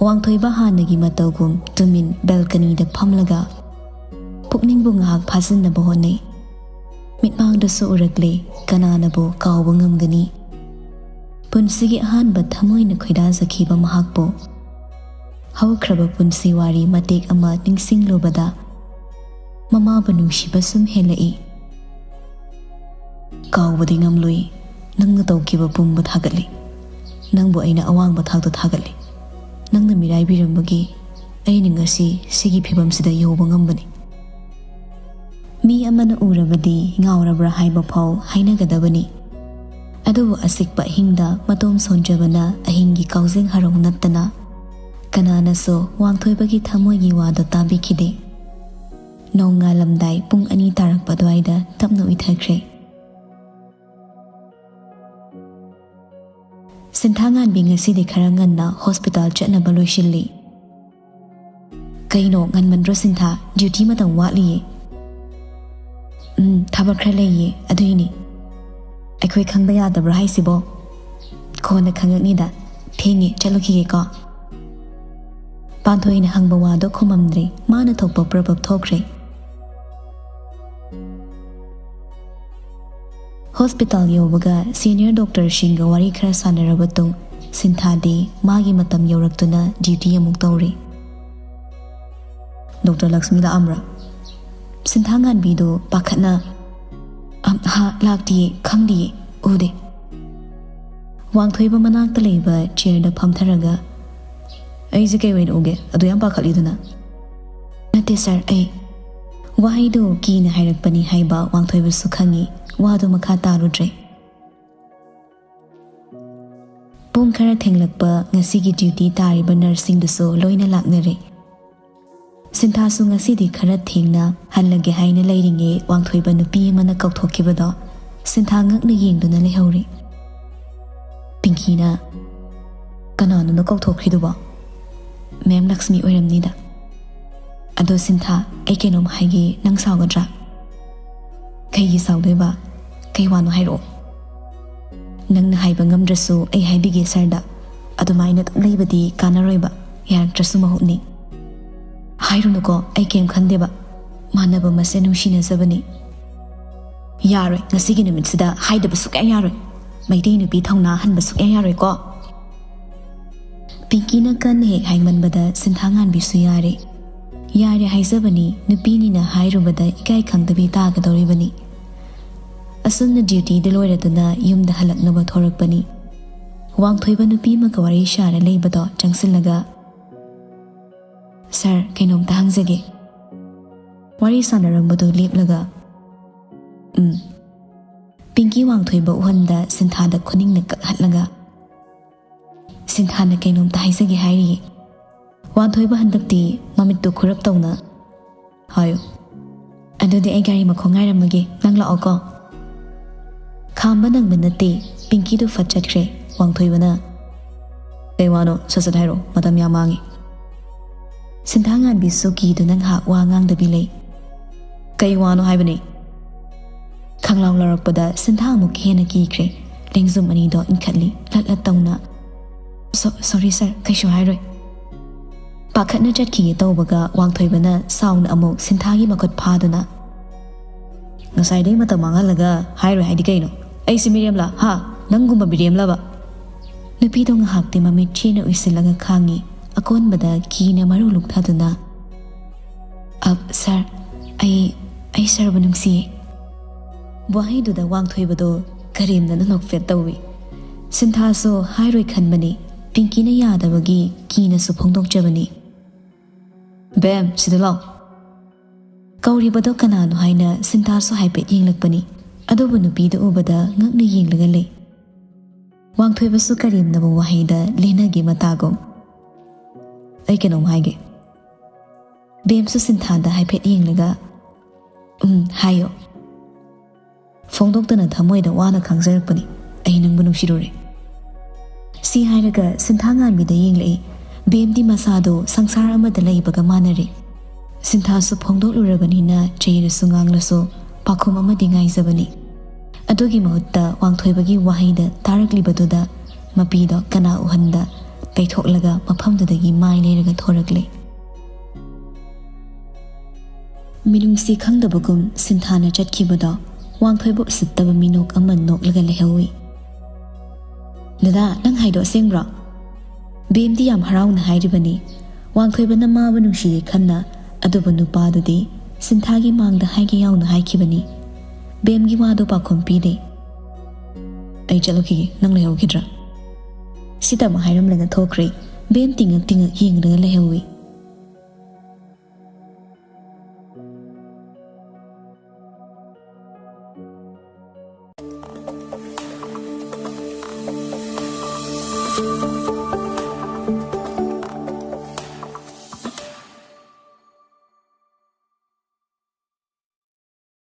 ꯋꯥꯡꯊꯣꯏꯕ ꯍꯥꯟꯅꯒꯤ ꯃꯇꯧꯒꯨꯝ ꯇꯨꯃꯤꯟ ꯕꯦꯜꯀꯅꯤꯗ ꯐꯝꯂꯒ ꯄꯨꯛꯅꯤꯡꯕꯨ ꯉꯥꯏꯍꯥꯛ ꯐꯥꯖꯤꯟꯅꯕ ꯍꯣꯠꯅꯩ꯫ ꯃꯤꯠꯃꯥꯡꯗꯁꯨ ꯎꯔꯛꯂꯦ, ꯀꯅꯥꯅꯕꯨ ꯀꯥꯎꯕ ꯉꯝꯒꯅꯤ? ꯄꯨꯟꯁꯤꯒꯤ ꯑꯍꯥꯟꯕ ꯊꯃꯣꯏꯅ ꯈꯣꯏꯗꯥꯖꯈꯤꯕ ꯃꯍꯥꯛꯄꯨ꯫ ꯍꯧꯈ꯭ꯔꯕ ꯄꯨꯟꯁꯤ ꯋꯥꯔꯤ ꯃꯇꯦꯛ ꯑꯃ ꯅꯤꯡꯁꯤꯡꯂꯨꯕꯗ ꯃꯃꯥꯕꯨ ꯅꯨꯡꯁꯤꯕ ꯁꯨꯝ ꯍꯦꯜꯂꯛꯏ꯫ "ꯀꯥꯎꯕꯗꯤ ꯉꯝꯂꯣꯏ, ꯅꯪꯅ ꯇꯧꯈꯤꯕ ꯄꯨꯝꯕ ꯊꯥꯒꯠꯂꯤ꯫ ꯅꯪꯕꯨ ꯑꯩꯅ ꯑꯋꯥꯡꯕ ꯊꯥꯛꯇ ꯊꯥꯒꯠꯂꯤ꯫ ꯅꯪꯅ ꯃꯤꯔꯥꯏꯕꯤꯔꯝꯕꯒꯤ ꯑꯩꯅ ꯉꯁꯤ ꯁꯤꯒꯤ ꯐꯤꯕꯝꯁꯤꯗ ꯌꯧꯕ ꯉꯝꯕꯅꯤ꯫" ꯃꯤ ꯑꯃꯅ ꯎꯔꯕꯗꯤ ꯉꯥꯎꯔꯕ꯭ꯔꯥ ꯍꯥꯏꯕ ꯐꯥꯎ ꯍꯥꯏꯅꯒꯗꯕꯅꯤ꯫ ꯑꯗꯨꯕꯨ ꯑꯆꯤꯛꯄ ꯑꯍꯤꯡꯗ ꯃꯇꯣꯝ ꯁꯣꯟꯖꯕꯅ ꯑꯍꯤꯡꯒꯤ ꯀꯥꯎꯖꯦꯡ ꯍꯔꯥꯎ ꯅꯠꯇꯅ ꯀꯅꯥꯅꯁꯨ ꯋꯥꯡꯊꯣꯏꯕꯒꯤ ꯊꯃꯣꯏꯒꯤ ꯋꯥꯗꯨ ꯇꯥꯕꯤꯈꯤꯗꯦ꯫ ꯅꯣꯡꯉꯥꯜꯂꯝꯗꯥꯏ ꯄꯨꯡ ꯑꯅꯤ ꯇꯥꯔꯛꯄ ꯑꯗꯨꯋꯥꯏꯗ ꯇꯞꯅ ꯎꯏꯊꯈ꯭ꯔꯦ꯫ ꯁꯤꯟꯊꯥꯉꯥꯟꯕꯤ ꯉꯁꯤꯗꯤ ꯈꯔ ꯉꯟꯅ ꯍꯣꯁꯄꯤꯇꯥꯜ ꯆꯠꯅꯕ ꯂꯣꯏꯁꯤꯜꯂꯤ꯫ "ꯀꯩꯅꯣ, ꯉꯟꯃꯟꯗ꯭ꯔꯣ ꯁꯤꯟꯊꯥ? ꯗ꯭ꯌꯨꯇꯤ ꯃꯇꯝ ꯋꯥꯠꯂꯤꯌꯦ꯫" "ꯎꯝ, ꯊꯕꯛ ꯈꯔ ꯂꯩꯌꯦ, ꯑꯗꯨꯏꯅꯤ꯫ ꯑꯩꯈꯣꯏ ꯈꯪꯕ ꯌꯥꯗꯕ꯭ꯔꯣ ꯍꯥꯏꯁꯤꯕꯣ? ꯀꯣꯟꯅ ꯈꯪꯉꯛꯅꯤꯗ꯫ ꯊꯦꯡꯉꯦ, ꯆꯠꯂꯨꯈꯤꯒꯦꯀꯣ꯫" ꯄꯥꯟꯊꯣꯏꯅ ꯍꯪꯕ ꯋꯥꯗꯣ ꯈꯨꯝꯃꯝꯗ꯭ꯔꯦ, ꯃꯥꯅ ꯊꯣꯛꯄ ꯄ꯭ꯔꯕꯞ ꯊꯣꯛꯈ꯭ꯔꯦ꯫ ꯍꯣꯁꯄꯤꯇꯥꯜ ꯌꯧꯕꯒ ꯁꯤꯅꯤꯌꯔ ꯗꯣꯛꯇꯔꯁꯤꯡꯒ ꯋꯥꯔꯤ ꯈꯔ ꯁꯥꯟꯅꯔꯕ ꯇꯨꯡ, ꯁꯤꯟꯊꯥꯗꯤ ꯃꯥꯒꯤ ꯃꯇꯝ ꯌꯧꯔꯛꯇꯨꯅ ꯗ꯭ꯌꯨꯇꯤ ꯑꯃꯨꯛ ꯇꯧꯔꯤ꯫ "ꯗꯣꯛꯇꯔ ꯂꯛꯁꯃꯤ ꯂꯥꯛꯑꯝꯕ꯭ꯔꯥ?" ꯁꯤꯟꯊꯥꯉꯥꯟꯕꯤꯗꯨ ꯄꯥꯈꯠꯅ, "ꯑꯝ, ꯍꯥ, ꯂꯥꯛꯇꯤꯌꯦ, ꯈꯪꯗꯤꯌꯦ, ꯎꯗꯦ꯫" ꯋꯥꯡꯊꯣꯏꯕ ꯃꯅꯥꯛꯇ ꯂꯩꯕ ꯆꯤꯌꯔꯗ ꯐꯝꯊꯔꯒ, "ꯑꯩꯁꯦ ꯀꯩ ꯑꯣꯏꯅ ꯎꯒꯦ? ꯑꯗꯨ ꯌꯥꯝ ꯄꯥꯈꯠꯂꯤꯗꯨꯅ?" "ꯅꯠꯇꯦ ꯁꯥꯔ, ꯑꯩ ꯋꯥꯍꯩꯗꯨ ꯀꯤꯅ ꯍꯥꯏꯔꯛꯄꯅꯤ ꯍꯥꯏꯕ ꯋꯥꯡꯊꯣꯏꯕꯁꯨ ꯈꯪꯏ꯫ ꯋꯥꯗꯨ ꯃꯈꯥ ꯇꯥꯔꯨꯗ꯭ꯔꯦ꯫ ꯄꯨꯡ ꯈꯔ ꯊꯦꯡꯂꯛꯄ ꯉꯁꯤꯒꯤ ꯗ꯭ꯌꯨꯇꯤ ꯇꯥꯔꯤꯕ ꯅꯔꯁꯁꯤꯡꯗꯨꯁꯨ ꯂꯣꯏꯅ ꯂꯥꯛꯅꯔꯦ꯫ ꯁꯤꯟꯊꯥꯁꯨ ꯉꯁꯤꯗꯤ ꯈꯔ ꯊꯦꯡꯅ ꯍꯜꯂꯒꯦ ꯍꯥꯏꯅ ꯂꯩꯔꯤꯉꯩ ꯋꯥꯡꯊꯣꯏꯕ ꯅꯨꯄꯤ ꯑꯃꯅ ꯀꯧꯊꯣꯛꯈꯤꯕꯗꯣ ꯁꯤꯟꯊꯥ ꯉꯛꯅ ꯌꯦꯡꯗꯨꯅ ꯂꯩꯍꯧꯔꯤ꯫ ꯄꯤꯡꯀꯤꯅ, "ꯀꯅꯥꯅꯣꯅꯣ ꯀꯧꯊꯣꯛꯈ꯭ꯔꯤꯗꯨꯕꯣ? ꯃꯦꯝ ꯂꯛꯁꯃꯤ ꯑꯣꯏꯔꯝꯅꯤꯗ꯫ ꯑꯗꯣ ꯁꯤꯟꯊꯥ, ꯑꯩ ꯀꯩꯅꯣꯝ ꯍꯥꯏꯒꯦ, ꯅꯪ ꯁꯥꯎꯒꯗ꯭ꯔꯥ?" "ꯀꯩꯒꯤ ꯁꯥꯎꯗꯣꯏꯕ? ꯀꯩ ꯋꯥꯅꯣ ꯍꯥꯏꯔꯛꯑꯣ꯫" "ꯅꯪꯅ ꯍꯥꯏꯕ ꯉꯝꯗ꯭ꯔꯁꯨ ꯑꯩ ꯍꯥꯏꯕꯤꯒꯦ ꯁꯥꯔꯗ꯫ ꯑꯗꯨꯃꯥꯏꯅ ꯑꯗꯨꯝ ꯂꯩꯕꯗꯤ ꯀꯥꯟꯅꯔꯣꯏꯕ, ꯌꯥꯔꯛꯇ꯭ꯔꯁꯨ ꯃꯍꯨꯠꯅꯤ꯫" "ꯍꯥꯏꯔꯨꯅꯨꯀꯣ, ꯑꯩ ꯀꯩꯝ ꯈꯟꯗꯦꯕ꯫ ꯃꯥꯟꯅꯕ ꯃꯁꯦꯟ ꯅꯨꯡꯁꯤꯅꯖꯕꯅꯤ꯫" "ꯌꯥꯔꯣꯏ, ꯉꯁꯤꯒꯤ ꯅꯨꯃꯤꯠꯁꯤꯗ ꯍꯥꯏꯗꯕ ꯁꯨꯛꯌꯥ ꯌꯥꯔꯣꯏ꯫ ꯃꯩꯇꯩ ꯅꯨꯄꯤ ꯊꯧꯅꯥ ꯍꯟꯕ ꯁꯨꯛꯌꯥ ꯌꯥꯔꯣꯏꯀꯣ꯫" ꯄꯤꯡꯀꯤꯅ ꯀꯟꯅ ꯍꯦꯛ ꯍꯥꯏꯃꯟꯕꯗ ꯁꯤꯟꯊꯥꯉꯥꯟꯕꯤꯁꯨ ꯌꯥꯔꯦ꯫ ꯌꯥꯔꯦ ꯍꯥꯏꯖꯕꯅꯤ, ꯅꯨꯄꯤꯅꯤꯅ ꯍꯥꯏꯔꯨꯕꯗ ꯏꯀꯥꯏ ꯈꯪꯗꯕꯤ ꯇꯥꯒꯗꯧꯔꯤꯕꯅꯤ꯫ ꯑꯁꯨꯝꯅ ꯗ꯭ꯌꯨꯇꯤꯗ ꯂꯣꯏꯔꯗꯨꯅ ꯌꯨꯝꯗ ꯍꯜꯂꯛꯅꯕ ꯊꯣꯔꯛꯄꯅꯤ꯫ ꯋꯥꯡꯊꯣꯏꯕ ꯅꯨꯄꯤ ꯑꯃꯒ ꯋꯥꯔꯤ ꯁꯥꯔ ꯂꯩꯕꯗꯣ ꯆꯪꯁꯤꯜꯂꯒ, "ꯁꯥꯔ, ꯀꯩꯅꯣꯝꯇ ꯍꯪꯖꯒꯦ꯫" ꯋꯥꯔꯤ ꯁꯥꯟꯅꯔꯝꯕꯗꯨ ꯂꯦꯞꯂꯒ, "ꯎꯝ꯫" ꯄꯤꯡꯀꯤ ꯋꯥꯡꯊꯣꯏꯕ ꯎꯍꯟꯗ ꯁꯤꯟꯊꯥꯗ ꯈꯨꯅꯤꯡꯅ ꯀꯛꯍꯠꯂꯒ, "ꯁꯤꯟꯊꯥꯅ ꯀꯩꯅꯣꯝꯇ ꯍꯥꯏꯖꯒꯦ ꯍꯥꯏꯔꯤꯌꯦ꯫" ꯋꯥꯡꯊꯣꯏꯕ ꯍꯟꯗꯛꯇꯤ ꯃꯃꯤꯠꯇꯨ ꯈꯨꯔꯞ ꯇꯧꯅ, "ꯍꯥꯏꯌꯨ꯫" "ꯑꯗꯨꯗꯤ ꯑꯩ ꯒꯥꯔꯤ ꯃꯈꯣꯡ ꯉꯥꯏꯔꯝꯃꯒꯦ, ꯅꯪ ꯂꯥꯛꯑꯣꯀꯣ"꯫ ꯈꯥꯝꯕ ꯅꯪꯕ ꯅꯠꯇꯦ, ꯄꯤꯡꯀꯤꯗꯨ ꯐꯠ ꯆꯠꯈ꯭ꯔꯦ꯫ ꯋꯥꯡꯊꯣꯏꯕꯅ, "ꯀꯩ ꯋꯥꯅꯣ? ꯁꯠ ꯁꯠ ꯍꯥꯏꯔꯣ, ꯃꯇꯝ ꯌꯥꯝ ꯃꯥꯡꯉꯤ"꯫ ꯁꯤꯟꯊꯥꯉꯥꯟꯕꯤꯁꯨ ꯀꯤꯗꯨꯅ ꯉꯥꯏꯍꯥꯛ ꯋꯥ ꯉꯥꯡꯗꯕꯤ ꯂꯩ꯫ "ꯀꯩ ꯋꯥꯅꯣ ꯍꯥꯏꯕꯅꯤ?" ꯈꯪꯂꯥꯎ ꯂꯥꯎꯔꯛꯄꯗ ꯁꯤꯟꯊꯥ ꯑꯃꯨꯛꯀ ꯍꯦꯟꯅ ꯀꯤꯈ꯭ꯔꯦ꯫ ꯂꯦꯡꯖꯨꯝ ꯑꯅꯤꯗꯣ ꯏꯟꯈꯠꯂꯤ, ꯂꯠ ꯂꯠ ꯇꯧꯅ꯫ "ꯁꯣ-, ꯁꯣꯔꯤ ꯁꯥꯔ, ꯀꯩꯁꯨ ꯍꯥꯏꯔꯣꯏ"꯫ ꯄꯥꯈꯠꯅ ꯆꯠꯈꯤꯒꯦ ꯇꯧꯕꯒ ꯋꯥꯡꯊꯣꯏꯕꯅ ꯁꯥꯎꯅ ꯑꯃꯨꯛ ꯁꯤꯟꯊꯥꯒꯤ ꯃꯈꯨꯠ ꯐꯥꯗꯨꯅ, "ꯉꯁꯥꯏꯗꯩ ꯃꯇꯝ ꯃꯥꯡꯍꯜꯂꯒ ꯍꯥꯏꯔꯣꯏ ꯍꯥꯏꯗꯤ ꯀꯩꯅꯣ? ꯑꯩꯁꯦ ꯃꯤꯔꯦꯝꯂꯥ? ꯍꯥ? ꯅꯪꯒꯨꯝꯕ ꯃꯤꯔꯦꯝꯂꯕ?" ꯅꯨꯄꯤꯗꯣ ꯉꯥꯏꯍꯥꯛꯇꯤ ꯃꯃꯤꯠ ꯆꯦꯅ ꯎꯏꯁꯤꯜꯂꯒ ꯈꯥꯡꯉꯤ꯫ ꯑꯀꯣꯟꯕꯗ ꯀꯤꯅ ꯃꯔꯨ ꯂꯨꯛꯊꯗꯨꯅ, "ꯑꯞ, ꯁꯥꯔ, ꯑꯩ, ꯑꯩ ꯁꯥꯔꯕꯨ ꯅꯨꯡꯁꯤꯌꯦ"꯫ ꯋꯥꯍꯩꯗꯨꯗ ꯋꯥꯡꯊꯣꯏꯕꯗꯣ ꯀꯔꯦꯝꯅꯅ ꯅꯣꯛꯐꯦꯠ ꯇꯧꯏ꯫ ꯁꯤꯟꯊꯥꯁꯨ ꯍꯥꯏꯔꯣꯏ ꯈꯟꯕꯅꯤ, ꯄꯤꯡꯀꯤꯅ ꯌꯥꯗꯕꯒꯤ ꯀꯤꯅꯁꯨ ꯐꯣꯡꯗꯣꯛꯆꯕꯅꯤ꯫ "ꯕꯦꯝ, ꯁꯤꯗ ꯂꯥꯎ"꯫ ꯀꯧꯔꯤꯕꯗꯣ ꯀꯅꯥꯅꯣ ꯍꯥꯏꯅ ꯁꯤꯟꯊꯥꯁꯨ ꯍꯥꯏꯐꯦꯠ ꯌꯦꯡꯂꯛꯄꯅꯤ꯫ ꯑꯗꯨꯕꯨ ꯅꯨꯄꯤꯗꯨ ꯎꯕꯗ ꯉꯛꯅ ꯌꯦꯡꯂꯒ ꯂꯩ꯫ ꯋꯥꯡꯊꯣꯏꯕꯁꯨ ꯀꯔꯦꯝꯅꯕ ꯋꯥꯍꯩꯗ ꯂꯦꯟꯅꯒꯦ ꯃꯇꯥꯒꯨꯝ꯫ "ꯑꯩ ꯀꯩꯅꯣꯝ ꯍꯥꯏꯒꯦ"꯫ ꯕꯦꯝꯁꯨ ꯁꯤꯟꯊꯥꯗ ꯍꯥꯏꯐꯦꯠ ꯌꯦꯡꯂꯒ, "ꯎꯝ, ꯍꯥꯏꯌꯣ"꯫ "ꯐꯣꯡꯗꯣꯛꯇꯅ ꯊꯃꯣꯏꯗ ꯋꯥꯅ ꯈꯥꯡꯖꯔꯛꯄꯅꯤ꯫ ꯑꯩ ꯅꯪꯕꯨ ꯅꯨꯡꯁꯤꯔꯨꯔꯦ"꯫ ꯁꯤ ꯍꯥꯏꯔꯒ ꯁꯤꯟꯊꯥ ꯉꯥꯟꯕꯤꯗ ꯌꯦꯡꯂꯛꯏ꯫ ꯕꯦꯝꯗꯤ ꯃꯁꯥꯗꯣ ꯁꯪꯁꯥꯔ ꯑꯃꯗ ꯂꯩꯕꯒ ꯃꯥꯟꯅꯔꯦ꯫ ꯁꯤꯟꯊꯥꯁꯨ ꯐꯣꯡꯗꯣꯛꯂꯨꯔꯕꯅꯤꯅ ꯆꯩꯔꯁꯨ ꯉꯥꯡꯂꯁꯨ ꯄꯥꯎꯈꯨꯝ ꯑꯃꯗꯤ ꯉꯥꯏꯖꯕꯅꯤ꯫ ꯑꯗꯨꯒꯤ ꯃꯍꯨꯠꯇ ꯋꯥꯡꯊꯣꯏꯕꯒꯤ ꯋꯥꯍꯩꯗ ꯇꯥꯔꯛꯂꯤꯕꯗꯨꯗ ꯃꯄꯤꯗꯣ ꯀꯅꯥ ꯎꯍꯟꯗ ꯀꯩꯊꯣꯛꯂꯒ ꯃꯐꯝꯗꯨꯗꯒꯤ ꯃꯥꯏ ꯂꯩꯔꯒ ꯊꯣꯔꯛꯂꯦ꯫ ꯃꯤꯅꯨꯡꯁꯤ ꯈꯪꯗꯕꯒꯨꯝ ꯁꯤꯟꯊꯥꯅ ꯆꯠꯈꯤꯕꯗꯣ ꯋꯥꯡꯊꯣꯏꯕ ꯎꯁꯤꯠꯇꯕ ꯃꯤꯅꯣꯛ ꯑꯃ ꯅꯣꯛꯂꯒ ꯂꯩꯍꯧꯏ꯫ "ꯗꯗꯥ, ꯅꯪ ꯍꯥꯏꯗꯣ ꯑꯁꯦꯡꯕ꯭ꯔꯣ?" ꯕꯦꯝꯗꯤ ꯌꯥꯝ ꯍꯔꯥꯎꯅ ꯍꯥꯏꯔꯤꯕꯅꯤ꯫ ꯋꯥꯡꯊꯣꯏꯕꯅ ꯃꯥꯕꯨ ꯅꯨꯡꯁꯤꯌꯦ ꯈꯟꯅ, ꯑꯗꯨꯕꯨ ꯅꯨꯄꯥꯗꯨꯗꯤ ꯁꯤꯟꯊꯥꯒꯤ ꯃꯥꯡꯗ ꯍꯥꯏꯒꯦ ꯌꯥꯎꯅ ꯍꯥꯏꯈꯤꯕꯅꯤ꯫ ꯕꯦꯝꯒꯤ ꯋꯥꯗꯣ ꯄꯥꯎꯈꯨꯝ ꯄꯤꯗꯦ꯫ "ꯑꯩ ꯆꯠꯂꯨꯈꯤꯒꯦ, ꯅꯪ ꯂꯩꯍꯧꯈꯤꯗ꯭ꯔꯥ?" ꯁꯤꯇꯃꯛ ꯍꯥꯏꯔꯝꯂꯒ ꯊꯣꯛꯈ꯭ꯔꯦ꯫ ꯕꯦꯝ ꯇꯤꯡꯉꯛ ꯇꯤꯡꯉꯛ ꯌꯦꯡꯂꯒ ꯂꯩꯍꯧꯏ꯫